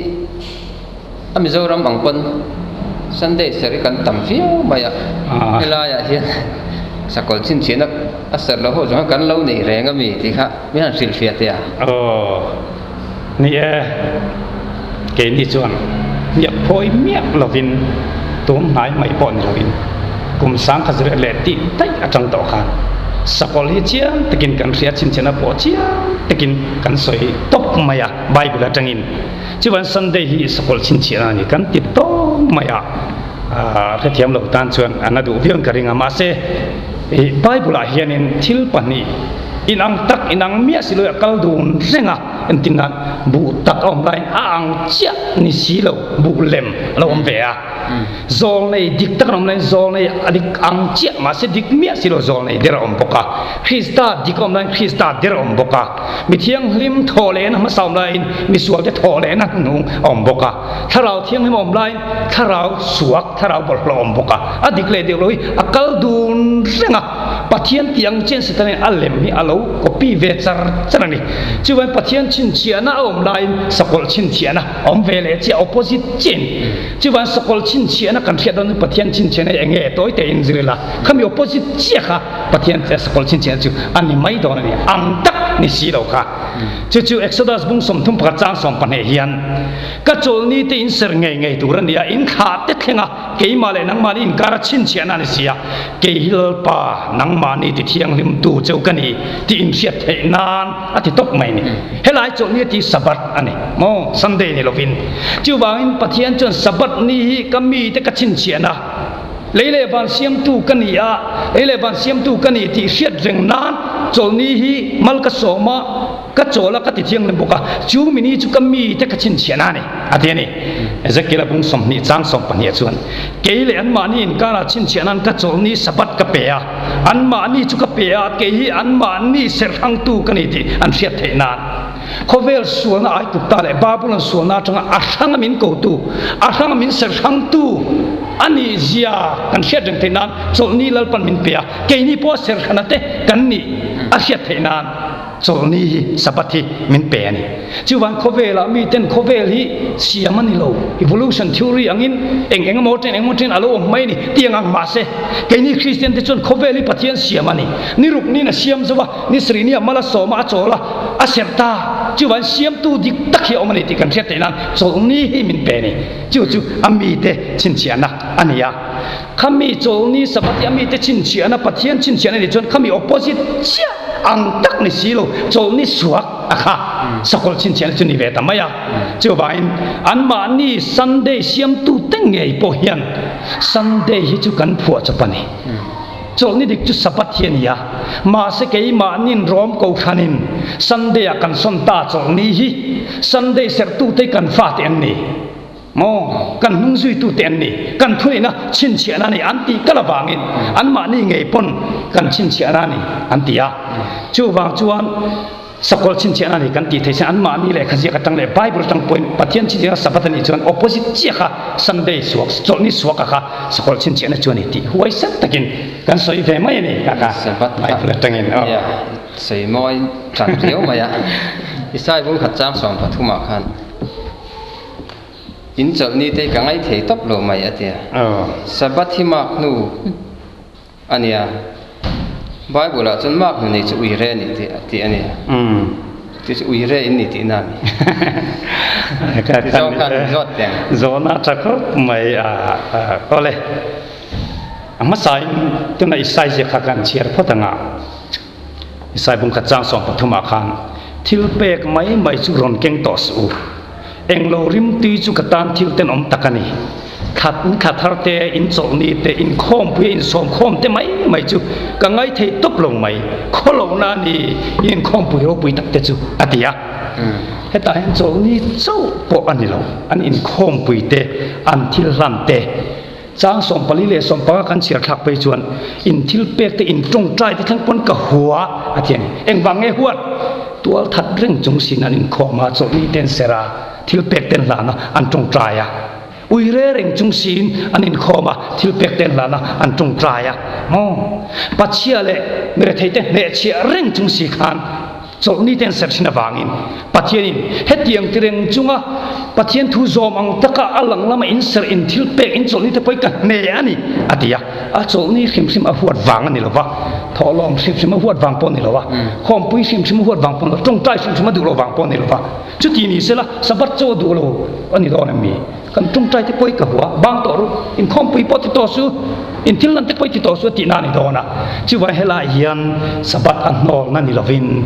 A: a Mizoram ang pawn Sunday serh hi kan tam viau mai a, helaiah hian sakawlh chhinchhiahna a serh loh ho zawng hian kan lo nei reng a mi tih kha min han hrilhfiah teh a.
B: Aw ni e, keini chuan hniak phawi miah lovin tun hnai mai pawh ni lovin kum sangkhat zirh leh tih daih atang tawh khan sakawlh hi chiang takin kan hria chhinchhiahna pawh chiang takin kan sawi tawp mai a. Bible atangin chuan Sunday hi sakawlh chhinchhiahna a ni kan ti tawng mai a, hrethiam lo tan chuan an la duh viau in ka ring a, mahse ih Bible ah hianin thil pahnih inang tak inang miah si lo a kal dun reng a, entin nan buh tak a awm laiin a ang chiah ni si lo buh lem a lo awm ve a. Zawlnei dik tak an awm laiin zawlnei a dik ang chiah mahse dik miah si lo zawlnei der a awm bawk a, Krista dik a awm laiin Krista der a awm bawk a, mi thianghlim thaw lehna hmasa awm laiin misualte thaw lehna hnuhnung a awm bawk a, thlarau thianghlim a awm laiin thlarau suak, thlarau bawlhhlawh a awm bawk a, a dik leh deuh lo hi a kal dun reng a, Pathian tih ang chian Setanin a lem hi a lo copy ve char char a ni. Chuvangin Pathian chhinchhiahna a awm laiin sakawlh chhinchhiahna a awm ve leh chiah, opposite chiah in. Chuvangin sakawlh chhinchhiahna kan hriat dawn chu Pathian chhinchhiahna hi eng nge tawi te in zir ila, khami opposite chiah kha Pathian sakawlh chhinchhiahna chu a ni mai dawn a ni, ang tak ni si lo kha. Chu chu Exodus bung 31 chang 12 hian, Ka chawlni te in ser ngei ngei tur a ni a, in thlah te thleng a, Keimah leh nangmahni inkar a chhinchhiahna a ni si a, kei hi Lalpa, nangmahni ti thianghlimtu cheu ka ni tih inhriat theih nan a ti tawp mai ni. Helai chawlhni a ti Sabbath a ni maw? Sunday ni lovin. Chuvangin Pathian chuan Sabbath ni hi ka mite ka chhinchhiahna, lei leh van siamtu ka ni a, lei leh van siamtu ka ni tih hriat reng nan chawlhni hi mal ka sawm a, Ka chawl a, ka ti thianghlim bawk a, chu mini chu ka mite ka chhinchhiahna a ni, a ti a ni. Ezekiel-a bung 20 chang 12 chuan, Kei leh anmahni inkarah chhinchhiahna'n ka chawlhni Sabbath ka pe a, anmahni chu ka pe a, kei hi anmahni serhrangtu ka ni tih an hriat theih nan. Khawvel sualna Aigupta leh Babulon sualna atanga a hranga min kotu, a hranga min serhrangtu a nih zia kan hriat reng theih nan chawlhni Lalpan min pe a, keini pawh serhrana te kan nih a hriat theih nan. Chawlhni hi Sabbath hi min pe a ni. Chuvan khawvelah miten khawvel hi siam a ni lo, evolution theory angin eng eng emaw chen eng emaw chen a lo awm mai a ni tih ang ang mahse keini Kristian te chuan khawvel hi Pathian siam a ni. Ni ruk niin a siam zo a, ni sarih ni a mal a sawm a, a chawl a, a serh ta. Chuvan siamtu dik tak hi a awm a ni tih kan hriat theih nan chawlhni hi min pe a ni. Chu chu a mite chhinchhiahna a ni a. Khami chawlni Sabbath hi a mite chhinchhiahna, Pathian chhinchhiahna nih chuan khami opposite chiah ang tak ni si lo, chawlni suak a kha sakawlh chhinchhiahna chu ni ve ta mai a. Chuvangin anmahni Sunday siamtute ngei pawh hian Sunday hi chu kan phuah chawp a ni. Chawlhni dik chu Sabbath hi a ni a, mahse keimahnin Rom Kohhranin Sunday ah kan sawn ta chawlhni hi Sunday serhtute kan fate an ni. Maw, kan hnung zuitute an ni, kan thuneihna chhinchhiahna a ni an tih kal avangin anmahni ngei pawn kan chhinchhiahna a ni an ti a. Chuvang chuan sakawlh chhinchhiahna a ni kan tih theih chuan anmahni lehkha ziak atang leh Bible atang pawhin Pathian chhinchhiahna Sabbath a nih chuan opposite chiah kha Sunday suak, chawlhni suaka kha sakawlh chhinchhiahna chu a ni tih huaisen takin kan sawi ve mai a ni kha kha Bible atangin.
A: Sawi mawi tan riau mai a, Isai bung khat chang 13 ah khan. In chawlhni te ka ngaithei tawp lo mai a ti a. Sabbath hi mark hnu a nia. Bible ah chuan mark hnu nei chu uire a ni tih a ti a ni. Chu chu uire in ni tihna a ni. Ti zawng khan min zawt teh ang.
B: Zawhna tha khawp mai a awle. A hmasain tuna i size kha kan chhiar phawt ang a. Isai bungkhat chang 13 ah khan, Thil pek mai mai chu rawn keng tawh suh u. Englo rimtui chu ka tan thil tenawm tak a ni. Thlat in thla thar te, in chawlhni te, in khawmpui a insawmkhawm te mai mai chu ka ngaithei tawp lo mai. Khawlohna a ni, in inkhawmpui ropui tak te chu, a ti a. Hetah hian chawlhni chauh pawh a ni lo, an inkhawmpui te, an thil hlan te, Chang 44 leh 15 kan chhiar thlak phei chuan in thil pek te in tawngtai te thleng pawn ka hua a ti a ni. Engvang nge huat? Tual that reng chung sin an inkhawm a, chawlhni te an ser a, thil pek te an hlan a, an tawngtai a. Ui re reng chung siin an inkhawm a, thil pek te an hlan a, an tawngtai a. Maw? Pachhia leh mirethei te hnehchhiah reng chung si khan chawlhni te an serh thin avangin Pathianin hetiang ti reng chunga Pathian thu zawm ang taka a lang lama inserh in thil pek in chawlhni te pawhin ka hne a ni a ti a. A chawlhni hrim hrim a huat vang a ni lo va, thawhlawm hrim hrim a huat vang pawh a ni lo va, khawmpui hrim hrim a huat vang pawh a ni lo va, tawngtai hrim hrim a duh loh vang pawh a ni lo va. Chuti ni sela Sabbath chaw a duh lo a ni dawn em mi? Kan tawngtai te pawh i ka hua, bang tawh ru, inkhawmpui pawh ti tawh su, in thil lan te pawh i ti tawh su a tihna a ni dawn a. Chuvang helai hian Sabbath a hnawlna ni lovin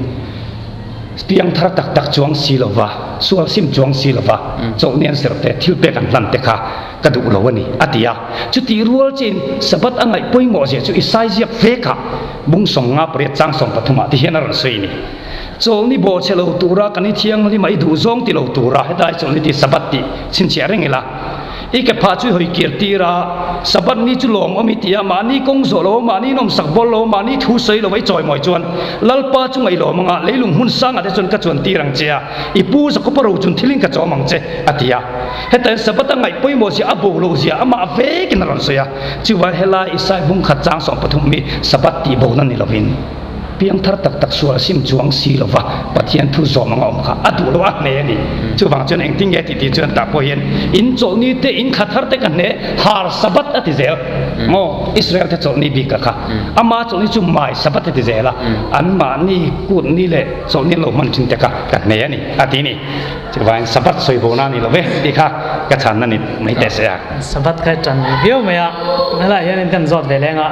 B: piang thar tak tak chuang si lova, sual sim chuang si lova chawlhni an serh te, thil pek an hlan te kha ka duh lo a ni, a ti a. Chutih rual chiin Sabbath a ngaih pawimawh zia chu i saiziak vekah bung 58 chang 13 ah ti hian a rawn sawi a ni. Chawlhni bawhchhe lo tura kan i thianghlim a, i duh zawng ti lo tura hetlai chawlhni tih Sabbath tih chhinchhiah reng ila. I ke phah chu i hawi kir tir a, Sabbath ni chu lawm awm i ti a, mahni kawng zawh lo, mahni nawmsak bawl lo, mahni thu sawi lo a i chawimawi chuan Lalpa chu ngaih lawm anga leilung hmun sangah te chuan ka chuan tir ang che a, i pu Jakopa ro chun thilin ka chawm ang che, a ti a. Heta hian Sabbath a ngaih pawimawh zia, a bo loh zia amah vekin a rawn sawi a. Chuvang helai Isai hmung khat chang 13 mi Sabbath tih bona ni lovin, Piangthar tak tak sual sim chuang si lova Pathian thu zawm anga awm kha a duh lo a hne a ni. Chuvang chuan engtin nge tih tih chuan tah pawh hian in chawlhni te in kha thar te ka hne har Sabbath a ti zel maw Israel te chawlhni bik ka kha ama chawlhni chu mai Sabbath a ti zel a anmahni kutni leh chawlhni an lo hman thin te kha ka hne a ni a ti ni. Chuvangin Sabbath sawi bo na ni lo ve tih kha ka chhan na ni mai teh se a.
C: Sabbath kha tan viau mai a, helaiah hianin kan zawt ve leng a,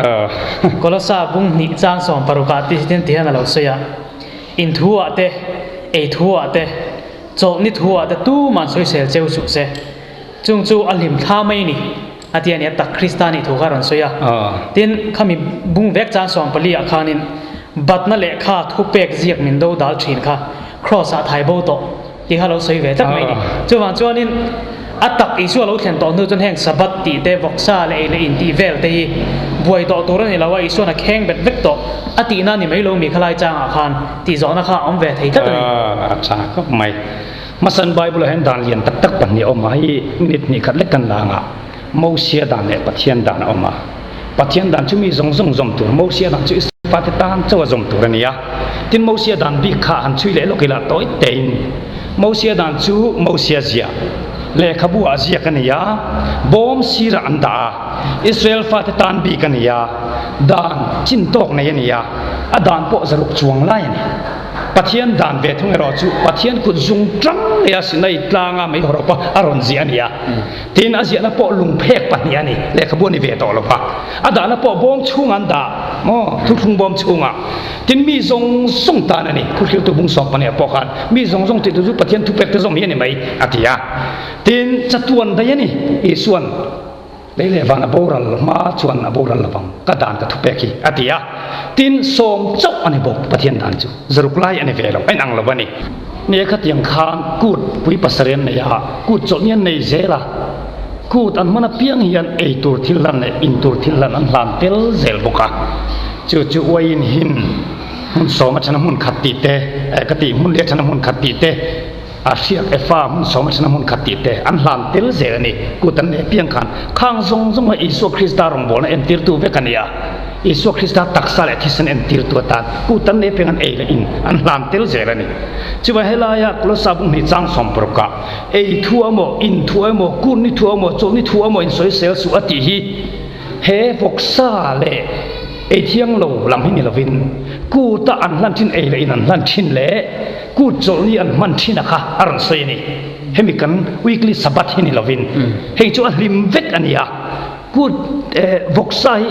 C: Kolosa bung hnih chang 16 ah ti hian ti hian a lo sawi a, In thu ah te, ei thu ah te, chawlhni thu ah te tuman sawisel cheu suh se, chung chu a hlim thla mai ni a ti a ni a, tak Krista nih thu kha a rawn sawi a. Tin, khami bung vek chang 14 ah khanin batna lehkha thupek ziak min do dal thin kha Kraws ah thai bo tawh tih kha lo sawi ve tlat mai a ni. Chuvang chuanin a tak Isua lo thlen tawh hnu chuan heng Sabbath tih te, vawksa leh ei leh in tih vel te hi buai tawh tur a ni lo a, Isua'n a kheng bet vek tawh a tihna a ni mai lo mi khalai changah khan tih zawhna kha a awm ve thei tlat a ni.
B: A tha khawp mai. Hmasan Bible ah hian dan lian tak tak pahnih a awm a, hei minute hnih khat lek kan la ang a, Mosia dan leh Pathian dan a awm a. Pathian dan chu mi zawng zawng zawm tur, Mosia dan chu Israel fate tan chauh a zawm tur a ni a. Tin, Mosia dan bik kha han chhui leh lawk ila tawi tein, Mosia dan chu Mosia ziah, lehkhabu ah ziak a ni a, bawm sirah an dah a, Israel fate tan bik a ni a, dan chin tawk nei a ni a, a dan pawh zaruk chuang lai a ni. Pathian dan ve thung erawh chu Pathian kut zung tang leh a Sinai tlanga mei hawrawp a a rawn ziah a ni a. Tin, a ziahna pawh lungphek pahnih a ni, lehkhabu a ni ve tawh lo va, a dahna pawh bawm chhungah an dah, maw, thuthlung bawm chhungah. Tin, mi zawng zawng tan a ni, thuhriltu bung 12 ah pawh khan mi zawng zawng tih tu chu Pathian thupek te zawm hi a ni mai, a ti a. Tin, chatuan daih a ni, Isua'n lei leh van a boral hma chuan a boral lovang, ka dan ka thupek hi, a ti a. Tin, sawm chauh a ni bawk Pathian dan chu, zaruk lai a ni ve lo, a inang lo a ni. Nia khatiang khan kut pui pasarih an nei a, kut chawlhni an nei zel a, kut an hman apiang hian ei tur thil hlan leh in tur thil hlan an hlan tel zel bawk a. Chu chu uaiin hin hmun sawm atana hmun khat tih te, eh ka tih hmun leh atana hmun khat tih te, a hriak efa hmun sawm atana hmun khat tih te an hlan tel zel a ni. Kut an nei apiang khan khang zawng zawng a Isua Krista rawngbawlna entirtu vek a ni a. Isua Krista taksa leh thisen entirtu atan kut an nei peng an ei leh in an hlan tel zel a ni. Chuvang helaia Kolossa bung hnih chang 16 ah ei thu emaw, in thu emaw, kurni thu emaw, chawlhni thu emaw in sawisel suh a tih hi he vawksa leh ei thiang lo lam hi ni lovin kuta an hlan thin ei leh in an hlan thin leh kut chawlhni an hman thin a kha a rawn sawi a ni. Hemi kan weekly Sabbath hi ni lovin hei chu a hlim vek a ni a. Kut vawksa hi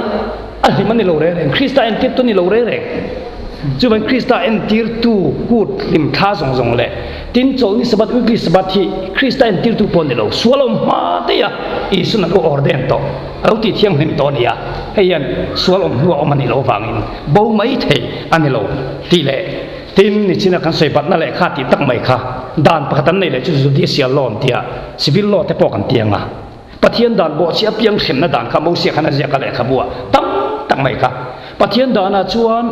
B: a hlim a ni lo reng reng, Krista entirtu a ni lo reng reng. Chuvangin Krista entirtu kut hlim thla zawng zawng leh tin chawlhni Sabbath, weekly Sabbath hi Krista entirtu pawh a ni lo. Sual a awm hma daih a, Isuan a lo ordain tawh, a lo tih thianghlim tawh a ni a. Hei hian sual awm hnuah awm a nih loh avangin bo mai thei a ni lo tih leh tin nichina kan sawi batna leh kha tih tak mai kha dan pakhat an neih leh chu judicial law an tia, civil law te pawh kan ti ang a. Pathian dan bawhchhi apiang hremna dan kha Mosia khan a ziak a lehkhabu ah tam tak mai kha. Pathian danah chuan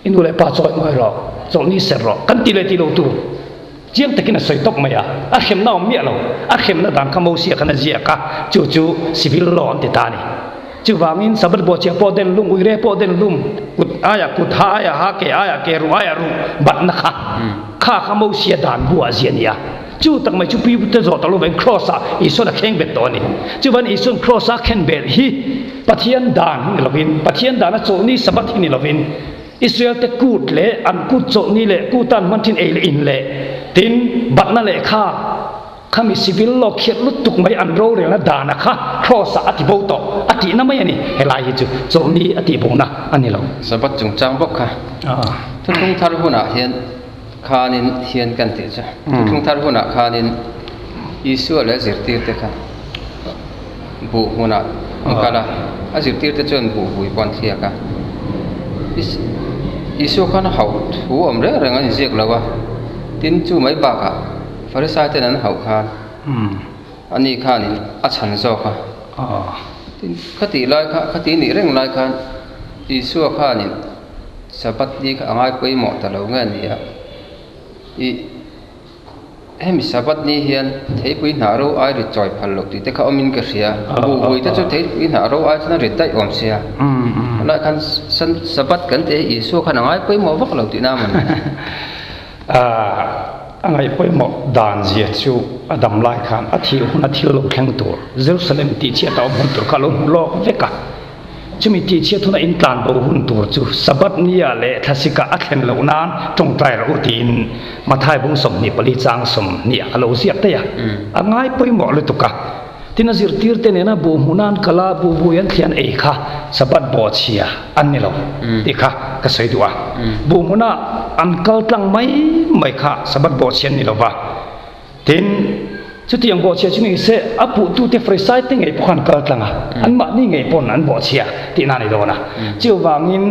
B: i nu leh pa chawi ngawi rawh, chawlhni ser rawh kan ti leh ti lo tur. Chiang takin a sawi tawp mai a, a hremna awm miah lo. A hremna dan kha Mosia khan a ziak a, chu chu civil law an ti ta a ni. Chuvangin Sabbath buachiah pawh den lum, uire pawh den lum, kut aiah kut, ha aiah ha, ke aiah ke, ruh aiah ruh batna kha, kha kha Mosia dan buah a zia a ni a. Chu tak mai chu pi te zawh ta lovin Kraws ah Isuan a kheng bet tawh a ni. Chuvan Isuan Kraws a khen bet hi Pathian dan hi ni lovin, Pathian dan a chawlhni Sabbath hi ni lovin, Israel te kut leh an kut chawlhni leh kut an hman thin ei leh in leh tin batna lehkha khami civil law khiat lutuk mai an rorelna dana kha Kraws ah a ti bo tawh a tihna mai a ni. Helai hi chu chawlhni a tih bona a ni lo.
A: Sabbath chungchang bawk kha thuthlung thar hunah hian khanin hian kan tih chu thuthlung thar hunah khanin Isua leh a zirtirte kha buh hmunah an kal a, a zirtirte chuan buh vui pawh an thliak a. Isua khan a hauh thu awm reng reng a inziak lo a, tin chu mai bakah Farisai ten an hauh khan ani khanin a chhan zawk a. Tin khati lai kha khati nih reng lai khan Isua khanin Sabbath ni kha a ngai pawimawh ta lo nge ni a, ih hemi Sabbath ni hian theipui hnah ro ai rit chawi phal loh tih te kha awmin ka hria, buhvui te chu theipui hnah ro ai chuan a rit daih awm sia, tunlai khan Sabbath kan tih hi Isua khan a ngai pawimawh vak lo tihna a maw ni?
B: A ngaih pawimawh dan zia chu a dam lai khan a thih hun a thil lo thleng tur Jerusalem tih chhiat a awm hun tur kha a lo hmu lawk vek a. Chumi tihchhiat huna in tlan bo hun tur chu Sabbath nia leh thlasika a thlen loh nan tawngtai rawh u tiin Mathai bung 24 chang 20 a lo ziak daih a, a ngai pawimawh lutuk a. Tin a zirtirte nena buh hmuh nan kal a, buh vui an thlian ei kha Sabbath bawhchhia an ni lo tih kha ka sawi duh a. Buh hmuna an kal tlang mai mai kha Sabbath bawhchhia an ni lo va. Tin, chutiang bawhchhia chu ni se, a puhtute Farisaite ngei pawh khan kal tlang a, anmahni ngei pawn an bawhchhia tihna a ni dawn a. Chuvangin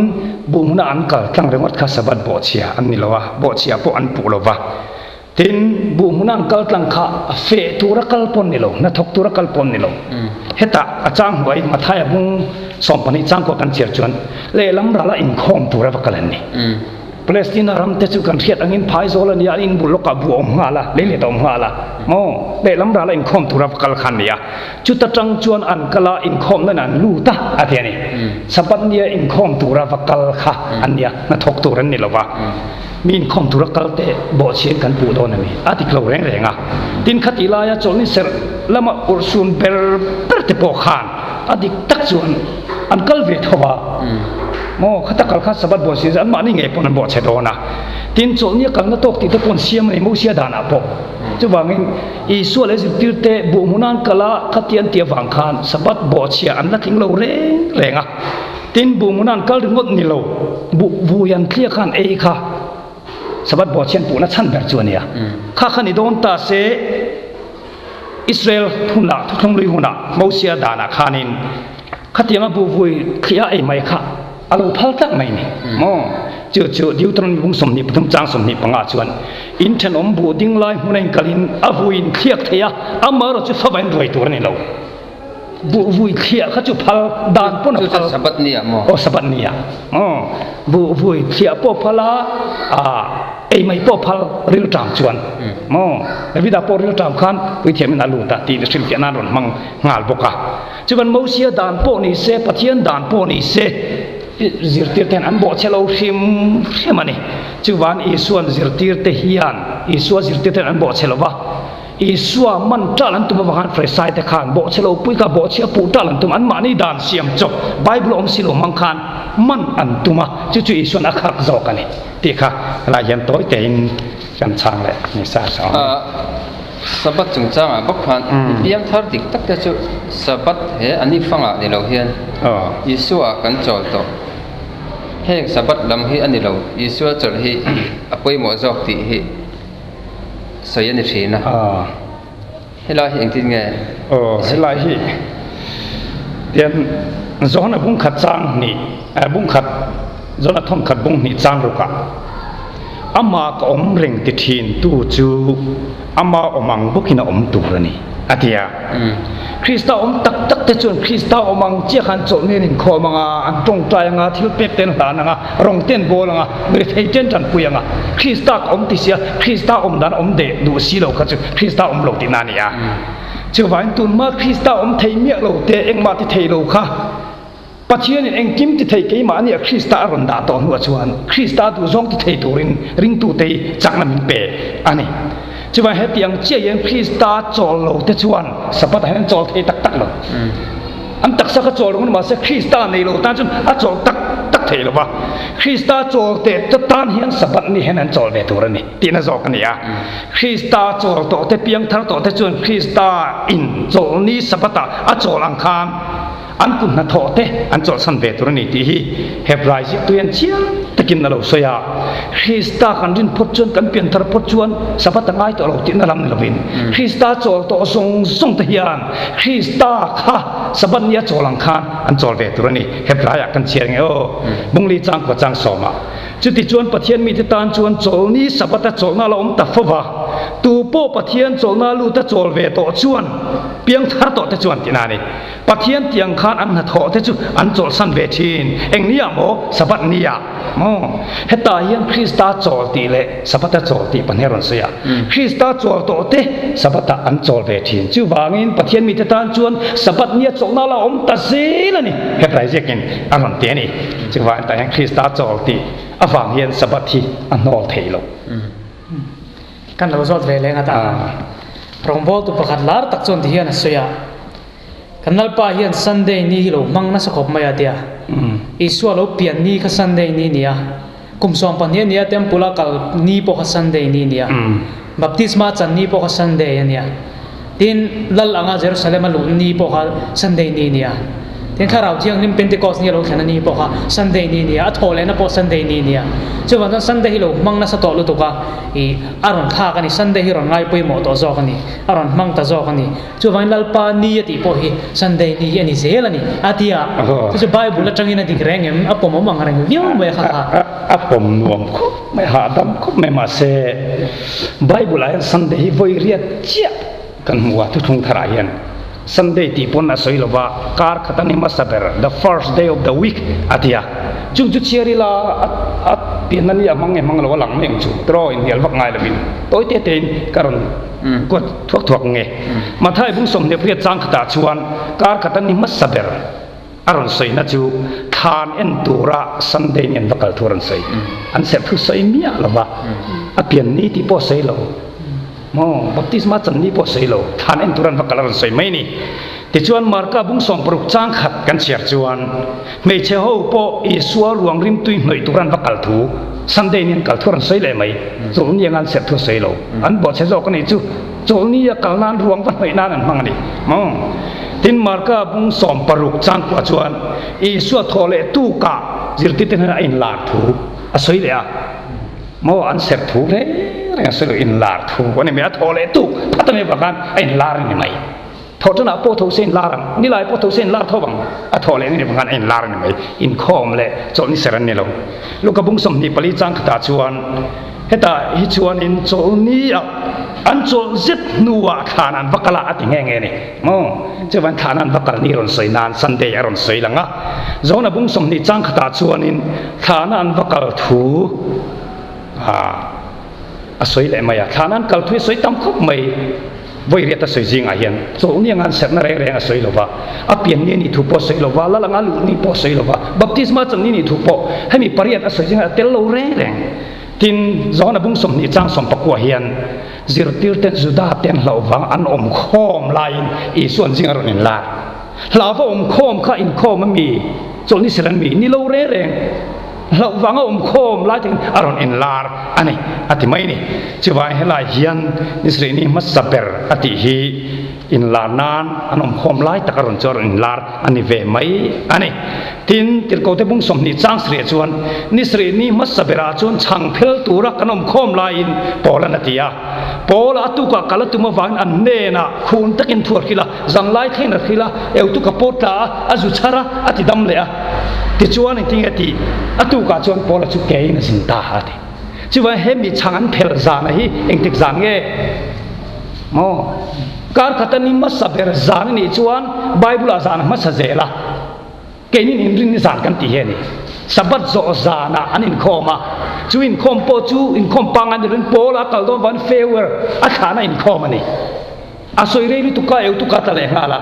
B: buh hmuna an kal tlang ringawt kha Sabbath bawhchhia an ni lo a, bawhchhia pawh an puh lo va. Tin, buh hmuna an kal tlang kha a feh tura kal pawn ni lo, hnathawk tura kal pawn ni lo. Hetah a chang hnuai Mathaia bung 12 changkua kan chhiar chuan lehlam rala inkhawm tura va kal an ni. Palestina ram te chu kan hriat angin phaizawl a nia, an inbul lawkah bu a awm nghal a, lei let a awm nghal a, maw? Lehlam rala inkhawm tura va kal kha an ni a, chuta tang chuan an kal a, inkhawm nan an lut a, a ti a ni. Sabbath nia inkhawm tura va kal kha an ni a, hnathawk tur an ni lo va, mi inkhawm tura kal te bawhchhian kan puh dawn a ni, a dik lo reng reng a. Tin, khatih laia chawlhni serh lama urhsun ber ber te pawh khan a dik tak chuan an kal ve tho a, maw khata kal kha Sabbath buai si an mahni ngei pawn an bawhchhe dawn a, tin chawlhni a kalna tawk tih te pawh an siam a ni Mosia danah pawh. Chuvangin Isua leh zirtirte buh hmuna an kal a, khati an tih avang khan Sabbath bawhchhia an la tling lo reng reng a, tin buh hmuna an kal ringawt ni lo, buh vui an thliah khan ei kha Sabbath bawhchhia an puhna chhan ber chu a ni a, kha kha ni dawn ta se. Israel hunah, Thuthlung Lui hunah, Mosia danah khanin khatianga bu vui thliah ei mai kha a lo phal tlat mai ni maw? Chu chu Deuteronomy bung 23 chang 25 chuan in thenawm bu ding lai hmuna in kalin a vuiin thliak thei a, amaherawh chu favain ruai tur a ni lo. Bu vui thliah kha chu phal dan pawn a phal.
A: Chu chu Sabbath ni ah maw?
B: Aw Sabbath ni ah. Aw bu vui thliah pawh phal a, ah ei mai pawh phal rilṭam chuan maw? Davida pawh rilṭam khan puithiam in a lut a tih hrilhfiah nan rawn hmang nghal bawk a. Chuvan Mosia dan pawh ni se, Pathian dan pawh ni se, zirtirte hian an bawhchhe lo hrim hrim a ni. Chuvan Isuan zirtirte hian, Isua zirtirte hian an bawhchhe lo va. Isua man ṭal an tum avang khan Farisaite khan bawhchhe lo pui kha bawhchhe a puh ṭal an tum, anmahni dan siam chawp Bible awm si lo hmang khan man an tum a, chu chu Isuan a khak zawk a ni tih kha helai hian tawi tein kan chhang leh ni sa sa awm e.
A: Sabbath chungchangah bawk khan piang thar dik tak te chu Sabbath he an infangah ni lo hian Isua kan chawl tawh. Heng Sabbath lam hi a ni lo, Isua chawlh hi a pawimawh zawk tih hi. sawi a ni thin a. Helai hi engtin nge?
B: Aw, helai hi tian Johana bung khat chang hnih, bung khat, Johana thawn khat bung hnih chang rukah ama ka awm reng ti thin tu chu ama awm ang bawkin a awm tur a ni, a ti a. Krista awm tak tak te chuan Krista awm ang chiah khan chawlhni an inkhawm ang a, an tawngtai ang a, thil pek te an hlan ang a, rawng te an bawl ang a, mirethei te an tanpui ang a. Krista ka awm ti sia, Krista awm dan awm deh duh si lo kha chu Krista awm lo tihna a ni a. Chuvangin tunhma Krista awm thei miah lo te, engmah ti thei lo kha Pathianin engkim ti thei keimah a nia Krista a rawn dah tawh hnuah chuan Krista duhzawng ti thei turin ringtute hi chakna min pe a ni. Chuvang heti ang chiah hian Krista chawl lo te chuan Sabbath ah hian an chawl thei tak tak lo. An taksa kha chawl reng mahse Krista nei lo tan chuan a chawl tak tak thei lo va. Krista chawl teh te tan hian Sabbath ni hian an chawl ve tur a ni tihna zawk a ni a. Krista chawl tawh te piangthar tawh te chuan Krista in chawlni Sabbath ah a chawl ang khan An kut hnathawh te an chawlhsan ve tur a ni tih hi Hebrai zirtu hian chiang takin a lo sawi a. Krista kan rin phawt chuan, kan pianthar phawt chuan Sabbath a ngai tawh lo tihna lam ni lovin, Krista chawl tawh zawng zawng te hian Krista kha Sabbath nia chawl ang khan an chawl ve tur a ni. Hebraiah kan chhiar nge aw, Bungli changkua chang sawmah. Chutichuan Pathian mite tan chuan chawlni Sabbath a chawlhna a la awm ta fo va, tu pawh Pathian chawlhna lut a chawl ve tawh chuan piangthar tawh te chuan tihna a ni. Pathian tiang khan an hnathawh te chu an chawlhsan ve thin. Eng ni ah maw? Sabbath ni ah maw? Hetah hian Krista chawl tih leh Sabbath a chawl tih pahnih a rawn sawi a. Krista chawl tawh te Sabbath ah an chawl ve thin. Chuvangin Pathian mite tan chuan Sabbath ni a chawlhna la awm ta zel a ni. Hebrai ziakin a rawn ti a ni. Chuvangin tah hian Krista chawl tih avang hian Sabbath hi a hnawl thei lo.
C: Kan lo zawt ve leh ngata. Rawngbawltu pakhat lar tak chuan ti hian a sawi a. Kan Lalpa hian Sunday ni hi lo hmang nasa khawp mai a tia. Isua lo pian ni kha Sunday ni nia. Kum 12 a nia temple a kal ni pawh kha Sunday ni nia. Baptisma chan ni pawh kha Sunday a nia. Tin, Lal anga Jerusalem a luh ni pawh kha Sunday ni nia. Tin, Thlarau Thianghlim Pentecost ni a lo thlen a ni pawh kha Sunday ni nia. A thawh lehna pawh Sunday ni nia. Chuvang chuan Sunday hi lo hmang nasa tawh lutuk a, ih a rawn thlak a ni. Sunday hi rawn ngai pawimawh tawh zawk a ni. A rawn hmang ta zawk a ni. Chuvangin Lalpa ni a tih pawh hi Sunday ni hi a ni zel a ni, a ti a. Chu chu Bible atangin a dik reng em? A pawm awm ang reng viau mai a kha kha.
B: A pawm nuam khawp mai, hahdam khawp mai mahse Bible ah hian Sunday hi vawi riat chiah kan hmu a, thuthlung tharah hian Sunday tih pawn a sawi lova, kar khat a ni hmasa ber, the first day of the week a ti a. Chung chu chhiar ila a pianna ni a hmang nge hmang lo a lang mai ang chu, tiraw inhnial vak ngai lovin tawi te tein ka rawn Kuat thuak thuak nge? Mathai bung 28 chang khatah chuan kar khat a ni hmasa ber a rawn sawina chu thlan en tura Sunday ni an va kal thu a rawn sawi. An serh thu sawi miah lo va, a pian ni tih pawh sawi lo, maw baptisma chan ni pawh sawi lo, thlan en tura an va kal a rawn sawi mai ni. Tichuan Marka bung 60 chang khat kan chhiar chuan hmeichhe ho pawh Isua ruang rimtui hnawih tura an va kal thu, Sunday ni an kal thu a rawn sawi leh mai. Chawlhni anga an serh thu a sawi lo. An bawhchhe zawk a nih chu chawlhni a kal nan ruang va hnawih nan an hmang a ni. Maw? Tin Marka bung 60 chang kuah chuan Isua thaw leh tukah zirtirte hnenah a inlar thu a sawi leh a. Maw? An serh thu reng reng a sawi lo, inlar thu a ni mai. A thaw leh tuk phat a nih avang khan a inlar a ni mai. Thawh ṭanah pawh tho se inlar ang, nilai pawh tho se inlar tho ang, a thawh leh ni vang khan a inlar a ni mai. Inkhawm leh chawlhni ser an ni lo. Luka bung 24 chang khatah chuan hetah hi chuanin chawlhni ah an chawlh zet hnuah thlan an va kal a a ti nghe nghe a ni. Maw? Chuvan thlan an va kal ni rawn sawi nan Sunday a rawn sawi lang a. Zona bung 20 chang khatah chuanin thlana an va kal thu a sawi leh mai a. Thlana an kal thu hi sawi tam khawp mai. Vawi riat a sawi zingah hian chawlhni anga an serhna reng reng a sawi lo va, a pianni a nih thu pawh a sawi lo va, lal anga luhni pawh a sawi lo va, baptisma channi nih thu pawh hemi pariat a sawi zingah a tel lo reng reng. Tin, Johana bung 20 chang 19 hian zirtirten Juda te an hlauh vang an awm khawm laiin Isua an zinga rawn inlar. Hlauva awm khawm kha inkhawm a mi, chawlhni serh an mi ni lo reng reng. Hlauh vanga awm khawm lai takin a rawn inlar a ni, a ti mai a ni. Chuvangin helai hian Israel ni hmasa ber a tih hi inlar nan an awm khawm lai tak a rawn chu a rawn inlar a ni ve mai a ni. Tin, Tirhkote bung 20 chang sarih chuan Israel ni hmasa berah chuan chhang phel tura kan awm khawm laiin Paul-a'n a ti a. Paul-a a tukah kal a tum avangin an hnenah khun takin thu a hrilh a, zanlai thlengin a hrilh a, eutuka pawt tla a, a zu chhar a, a ti dam leh a. Tichuan engtin nge tih? A tukah chuan Paula chu keiin a zin ta a ti. Chuvangin he mi chhang an phel zana hi engtik zan nge? Maw? Kar khata ni hmasa ber zan a nih chuan Bible ah zan a hmasa zel a, keinin inrin ni zan kan ti hi a ni. Sabbath zawh zanah an inkhawm a, chu inkhawm pawh chu inkhawm pangngai ni lovin Paula kal dawn vangin farewell a thlahna inkhawm a ni. A sawi rei lutuk a, eu tuk a tla leh nghal a.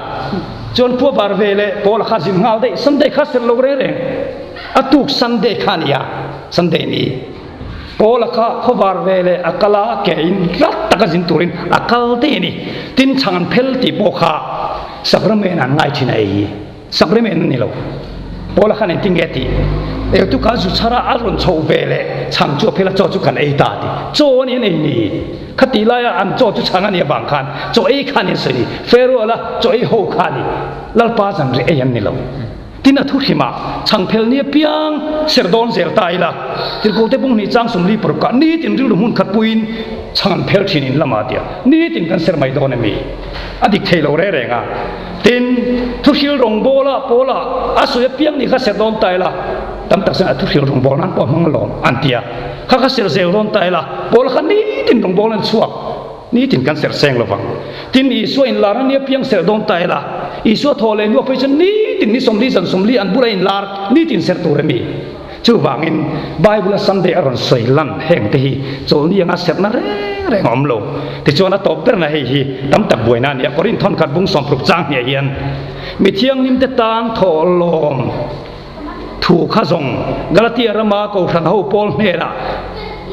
B: Chuan khua var ve leh Paula kha zin nghal daih, Sunday kha serh lo reng reng. A tuk Sunday kha a ni a, Sunday ni. Paula kha khaw var ve leh a kal a, ke in hlat taka zin turin a kal daih a ni. Tin, chhang an phel tih pawh kha Sacrament an ngai thin a ei. Sacrament a ni lo. Paula khan engtin nge a tih? Eu tu kha zu chhara a rawn chhoh ve leh chhang chu a phel a, chaw chu kan ei ta a ti. Chaw a ni an ei ni. Khatih laia an chaw chu chhang a nih avang khan chaw ei kha an insawi ni. Farewell a chaw ei ho kha a ni. Lalpa zanriah ei an ni lo. Tin a thu hrimah chhangphel ni apiang ser dawn zel ta ila, Tirhkohte bung hnih chang 46 ah nitin rilru hmun khat puiin chhang an phel thin in lamah tia nitin kan ser mai dawn emi? A dik thei lo reng reng a. Tin, thuhril rawngbawla pawla a sawi apiang ni kha ser dawn ta ila, tam tak chuan a thuhril rawngbawlna an pawh hmang alawm an ti a, kha kha ser zel dawn ta ila, pawla kha nitin rawngbawlna an chhuak. Nitin kan serh seng lovang. Tin, Isua inlar a nia piang serh dawn ta ila, Isua thaw leh hnuah phei chuan nitin ni 40 zan 40 an bula inlar nitin serh tur a ni. Chuvangin, Bible a Sunday a rawn sawi lan heng te hi chawlhni anga serhna reng reng a awm lo. Tichuan a tawp berna hei hi tam tak buaina a ni a, Korinth thawnkhat bung 60 chang hniah hian mi thianghlim te tan thawhlawm, Thu kha zawng Galatia rama Kohhran ho pawl hnenah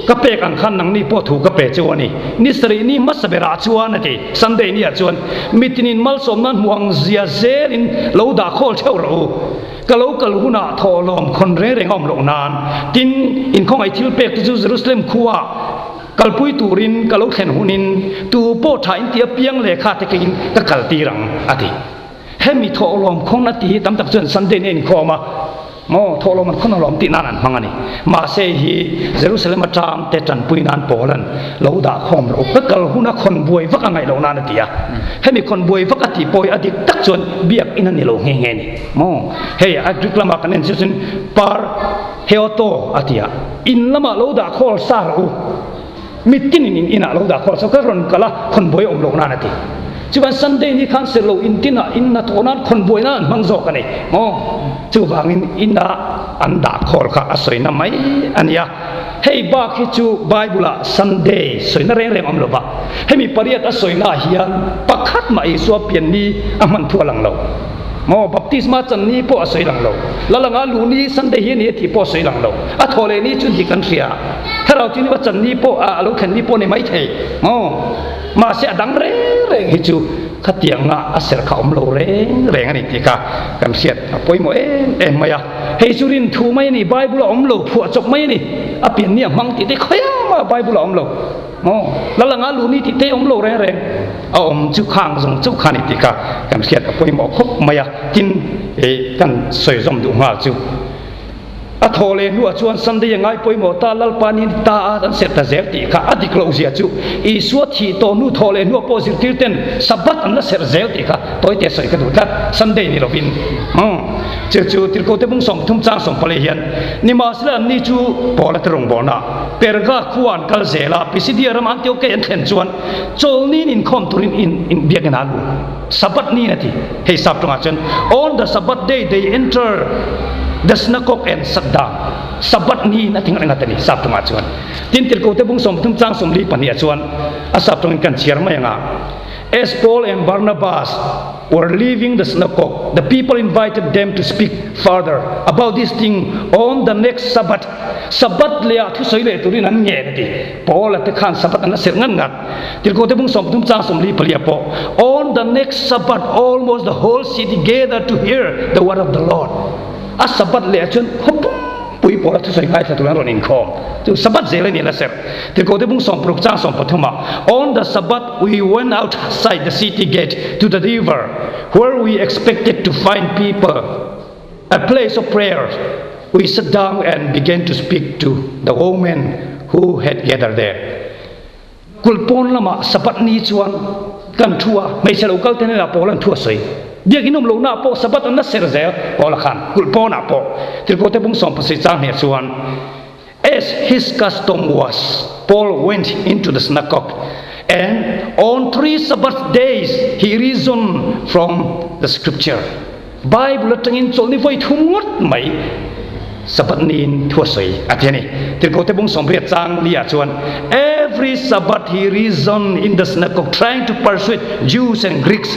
B: ka pek ang khan nangni pawh thu ka pe chu a ni. Ni sarih ni hmasa berah chuan a ti, Sunday niah chuan mitinin malsawm nan hmu ang zia zelin lo dah khawl theuh rawh u. Ka lo kal hunah thawhlawm khawn reng reng a awm loh nan. Tin, inkhawngaih thil pek te chu Jerusalem khuaah kalpui turin ka lo thlen hunin tu pawh tha in ti apiang lehkha te keiin ka kaltir ang, a ti. Hemi thawhlawm khawn a tih hi tam tak chuan Sunday ni a inkhawm a, maw thawhlawm an khawn alawm tih nan an hmang a ni. Mahse hi Jerusalem atang te tanpui nan Paul-a'n lo dah khawm rawh u, ka kal huna khawn buai vak a ngaih loh nan a ti a. Hemi khawn buai vak a tih pawh hi a dik tak chuan biak in a ni lo nghe nghe a ni. Maw hei a Greek lamah kan en chiah chuan par heoto a ti a, in lamah lo dah khawl sa rawh u. Mitin in in inah lo dah khawh so ka rawn kal a khawn buai awm loh nan a ti. Chuan Sunday ni khan ser lo in tinah in hnathawh nan khawn buai nan an hmang zawk a ni maw? Chuvangin inah an dah khawl kha a sawina mai a nia. Hei bak hi chu Bible ah Sunday sawina reng reng awm lo va. Hemi pariat a sawina ah hian pakhat mah Isua pian ni a hman thu a lang lo. Maw baptisma chan ni pawh a sawi lang lo. Lalanga luh ni Sunday hi a ni a tih pawh a sawi lang lo. A thawh leh ni chu dik an hria. Thlarau chu niva chan ni pawh a lo thlen ni pawh ni maithei. Maw mahse a dang reng reng hi chu khatianga a ser kha awm lo reng reng a ni tih kha kan hriat a pawimawh em em mai a. Hei chu rin thu mai a ni, Bible a awm lo, phuah chawp mai a ni. A pian ni a hmang tih te khawiah mah Bible a awm lo. Maw lalanga lu ni tih te awm lo reng reng a awm chu khang zawng chauh kha ni tih kha kan hriat a pawimawh khawp mai a. Tin, eh kan sawi zawm duh nghal chu a thaw leh hnuah chuan Sunday a ngai pawimawh ta, Lalpa ni ta a an serh ta zel tih kha a dik loh zia chu Isua thih tawh hnu thaw leh hnuah pawh zirtir ten Sabbath an la serh zel tih kha tawite sawi ka duh tlat, Sunday ni lovin. Umm chu chu Tirhkohte bung 30 chang 14 hian nimahsela an ni chu Paula te rawngbawlna Perga khua an kal zel a, Pisidia ram Antioke an thlen chuan chawlhniin inkhawm turin in in biakinn a lu. Sabbath niin a ti. Hei sap tawngah chuan On the Sabbath day they enter the synagogue and sat down. Sabbath niin a ti ngat ngat a ni sap tawngah chuan. Tin Tirhkohte bung 30 chang 42 ah chuan a sap tawngin kan chhiar mai ang a, As Paul and Barnabas were leaving the synagogue, the people invited them to speak further about this thing on the next Sabbath. Sabbath leh ah thusawi leh turin an ngen a ti. Paul-a te khan Sabbath an la serh ngat ngat. Tirhkohte bung 30 chang 44 ah pawh, On the next Sabbath almost the whole city gathered to hear the word of the Lord. A Sabbath leh ah chuan khaw pumpui Paul-a thusawi ngaithla tur an rawn inkhawm. Chu Sabbath zel a ni la serh. Tirhkohte bung 60 chang 13 ah, On the Sabbath we went outside the city gate to the river where we expected to find people. A place of prayer, we sat down and began to speak to the women who had gathered there. Kulh pawn lamah Sabbath ni chuan kan thu a, hmeichhe lo kal te hnenah Paul an thu a sawi. Biakinn awm lohnaah pawh Sabbath an la ser zel, Paula khan kulh pawnah pawh Tirhkohte bung 17 chang hniah chuan, As his custom was, Paul went into the synagogue. And on three Sabbath days he reasoned from the scripture. Bible atangin chawlhni vawi thum ngawt mai Sabbath niin thu a sawi a ti a ni. Tirhkohte bung 80 chang li ah chuan Every Sabbath he reasoned in the synagogue trying to persuade Jews and Greeks.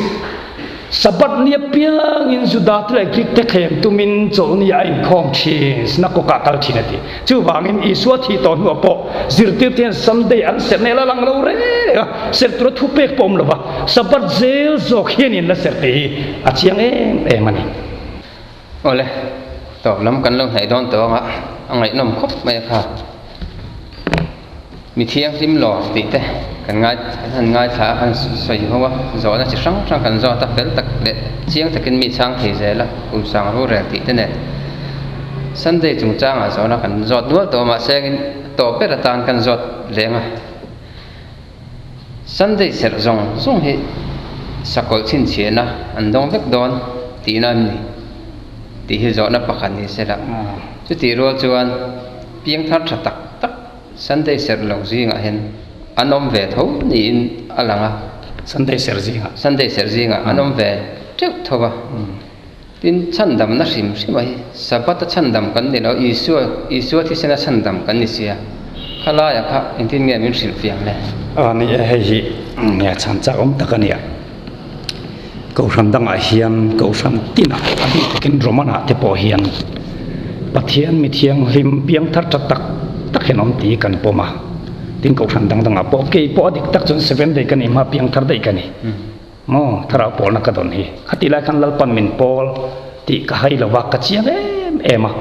B: Sabbath ni apiangin Juda te leh Greek te thlem tumin chawlhni a inkhawm thin, synagogue ah a kal thin a ti. Chuvangin Isua thih tawh hnuah pawh zirtirte hian Sunday an serh nel a lang lo reng a, serh tura thupek pawh awm lo va, Sabbath zel zawk hian in la serh tih hi a chiang em em a ni.
A: Awle, tawp lam kan lo hnaih dawn tawh anga a ngaihnawm khawp mai a kha. Mi thianghlim lawr tih te kan ngai kan han ngaithla a, kan sawi ho a, zawhna chi hrang hrang kan zawt a, fel tak leh chiang takin mi chhang thei zel a, kum sang rurel tih te nen. Sunday chungchangah zawhna kan zawt nual tawh a, mahse engin tawp ber atan kan zawt leng a. Sunday serh zawng zawng hi sakawlh chhinchhiahna an dawng vek dawn tihna an ni tih hi zawhna pakhat ni se lah. Chutih rual chuan piangthar tha tak tak Sunday serh lo zingah hian an awm ve tho niin a lang a.
B: Sunday serh zingah.
A: Sunday serh zingah an awm ve teuh tho a. Tin, chhandamna hrim hrim a hi Sabbath a chhandam kan ni lo, Isua, Isua thisena chhandam kan ni sia. Khalaia kha engtin nge min hrilh fiang le?
B: A ni e, hei hi nia chhan chak awm tak a nia. Kohhran dangah hian Kohhran tinah a bik takin Roman ah te pawh hian Pathian mi thianghlim piangthar tha tak tak hian awm tih kan pawm a. Tin Kohhran dang dangah pawh kei pawh a dik tak chuan Seventh Day ka nih hma piangthar daih ka ni. Maw thlarau pawlna ka dawn hi. Khatih lai khan Lalpan min pawl tih ka hai lo va, ka chiang em em a.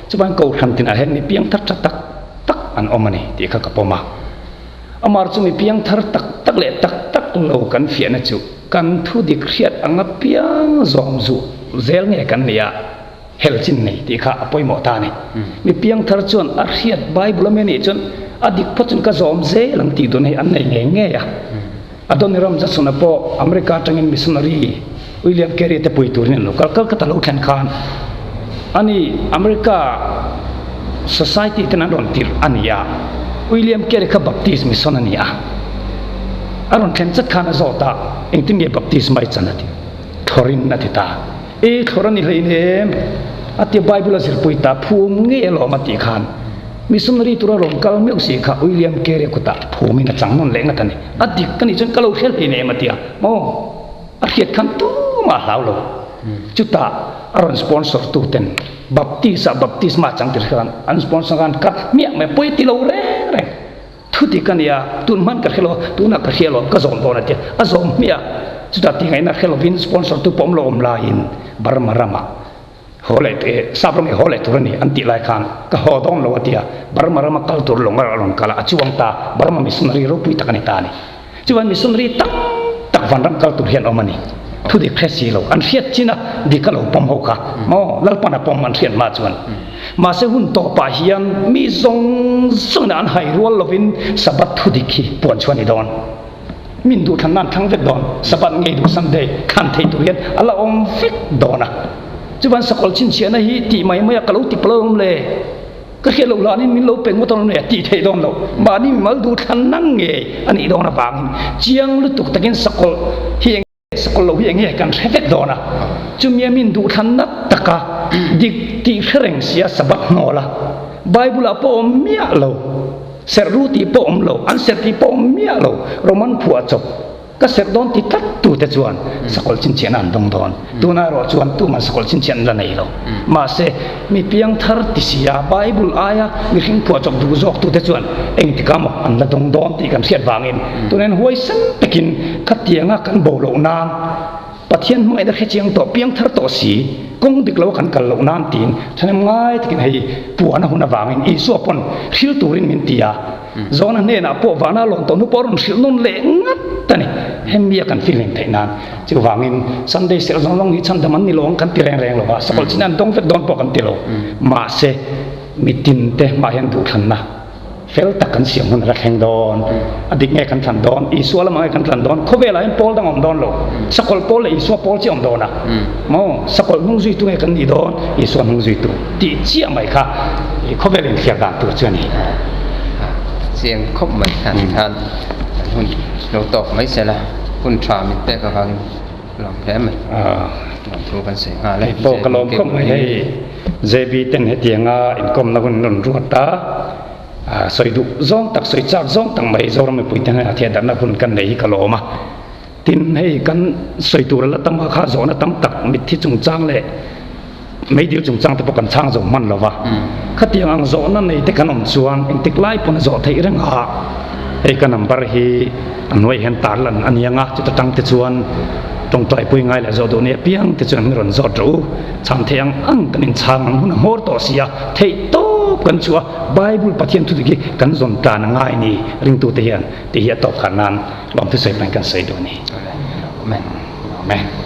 B: Chuvangin Kohhran tinah hian mi piangthar tha tak tak an awm a ni tih kha ka pawm a. Amar chu mi piangthar tak tak leh tak tak lo kan fiahna chu kan thu dik hriat ang apiang zawm zuh zel nge kan nia hel chin nei tih kha a pawimawh ta a ni. Mi piangthar chuan a hriat Bible ami anih chuan a dik phawt chuan ka zawm zel ang tih dun hi an nei ngei ngei a. Adoniram Judson-a pawh America atangin missionary William Carey te pui turin an lo kal. Calcutta lo thlen khan ani America Society ten an rawn tirh a ni a, William Carey kha Baptist mission a ni a. A rawn thlen chat khan a zawt a, engtin nge Baptist mai chan a ti? Thlawrin a ti ta. E thlawr a ni hleinem a ti a, Bible a zirpui ta, phum ngei alawm a tih khan missionary tura rawn kal meuh si kha William Carey kutah phumin a chang nawn leh ngat a ni. A dik ka nih chuan ka lo hre hleinem a ti a, maw? A hriat khan tumah a hlau lo. Chutah a rawn sponsor tu ten Baptist ah baptisma chang tir khan an sponsor khan ka hmiah mai pawi ti lo reng reng. Thu dik a nia, tun hman ka hre lo, tunah ka hria lo, ka zawm dawn a tia. A zawm hmiah chutah ti ngaihna hre lovin sponsor tu pawh awm lo awm laiin Burma ramah haw leh eh sap ram hi haw leh tur a ni an tih lai khan ka haw dawn lo a tia. Burma rama kal tur lawng a rawn kal a, a chuang ta. Burma missionary ropui tak a ni ta a ni. Chuan missionary tam tak vanram kal tur hian awm a ni. Thu dik hre si lo, an hriat chin a, dik a lo pawm ho kha maw Lalpan a pawm an hriat hma chuan. Mahse hun tawpah hian mi zawng zawngin an hai rual lovin Sabbath thu dik hi puan chhuah a ni dawn. Min duhthlanna an thlang vek dawn. Sabbath ngei duh Sunday khan thei tur hian a la awm vek dawn a. Chuvan sakawlh chhinchhiahna hi tih mai mai a ka lo ti pawlh alawm le. Ka hriat loh hlanin min lo pe ngawt alawm le tih theih dawn loh. Mahni mimal duh thlan nang nge a nih dawn avangin chiang lutuk takin sakawlh hi eng nge sakawlh loh hi eng nge kan hre vek dawn a. Chumia min duh thlan nat taka dik tih hre reng sia Sabbath hnawl a. Bible ah pawh awm miah lo. Serh ru tih pawh awm lo. An serh tih pawh awm miah lo. Roman phuah chawp. Ka serh dawn ti tlat tu te chuan sakawlh chhinchhiahna an dawng dawn. Tunah erawh chuan tuman sakawlh chhinchhiah an la nei lo. Mahse, mi piangthar ti si a, Bible aia mihring phuahchawp duh zawk tu te chuan engtikah maw an la dawng dawn tih kan hriat vangin tunain huaisen takin khatianga kan bo loh nan Pathian hmangaihna hre chiang tawh, piangthar tawh si, kawng dik lo a kan kal loh nan tiin thahnem ngai takin hei puan a hun avangin Isua pawn hril turin min ti a. Zawna hnenah pawh vana lawn tawh hnu pawh a rawn hrilh nawn leh ngat a ni. Hemi a kan feeling theih nan. Chuvangin Sunday serh zawng zawng hi chhandam an ni lo ang kan ti reng reng lo va, sakawlh chin an dawng vek dawn pawh kan ti lo. Mahse, mitin te hmah hian duhthlanna fel tak kan siam hun a la thleng dawn. A dik nge kan thlan dawn? Isua lamah nge kan thlan dawn? Khawvelah hian pawl dang a awm dawn lo. Sakawlh pawl leh Isua pawl chiah a awm dawn a. Maw? Sakawlh hnung zuitu nge kan nih dawn? Isua hnung zuitu tih chiah mai kha i khawvel inthliar dan tur chu a ni.
A: Chiang khawp mai han khan kan hun lo tawk mai sela hun tha min pek avangin lawm hle mai. Lawmthu kan sawi nghal e.
B: Hei pawh ka lawm khawp mai hei JB ten hetianga inkawmna hun rawn ruat a sawi duh zawng tak sawi chak zawng tak mai Zoram mipui te hnenah thiahdarhna hun kan nei hi ka lawm a. Tin hei kan sawi tur a la tam a kha zawhna tam tak mitthi chungchang leh Meidil chungchang te pawh kan chhang zo hman lo va, khatiang ang zawhna nei te kan awm chuan engtik lai pawn a zawh theih reng a, hei ka number hi a hnuaiah hian tar lan a ni ang a, chuta tang te chuan tawngtaipui ngai leh zawh duh nei apiang te chuan min rawn zawt rawh u, chhan theih ang ang kan inchhang ang hun a hmawr tawh si a, theih tawp kan chhuah a, Bible Pathian thudik hi kan zawn tan a ngai ni ringtute hian tih hi a tawp khan nan lawmthu sawi pahin kan sawi duh a ni.
A: Amen.
B: Amen.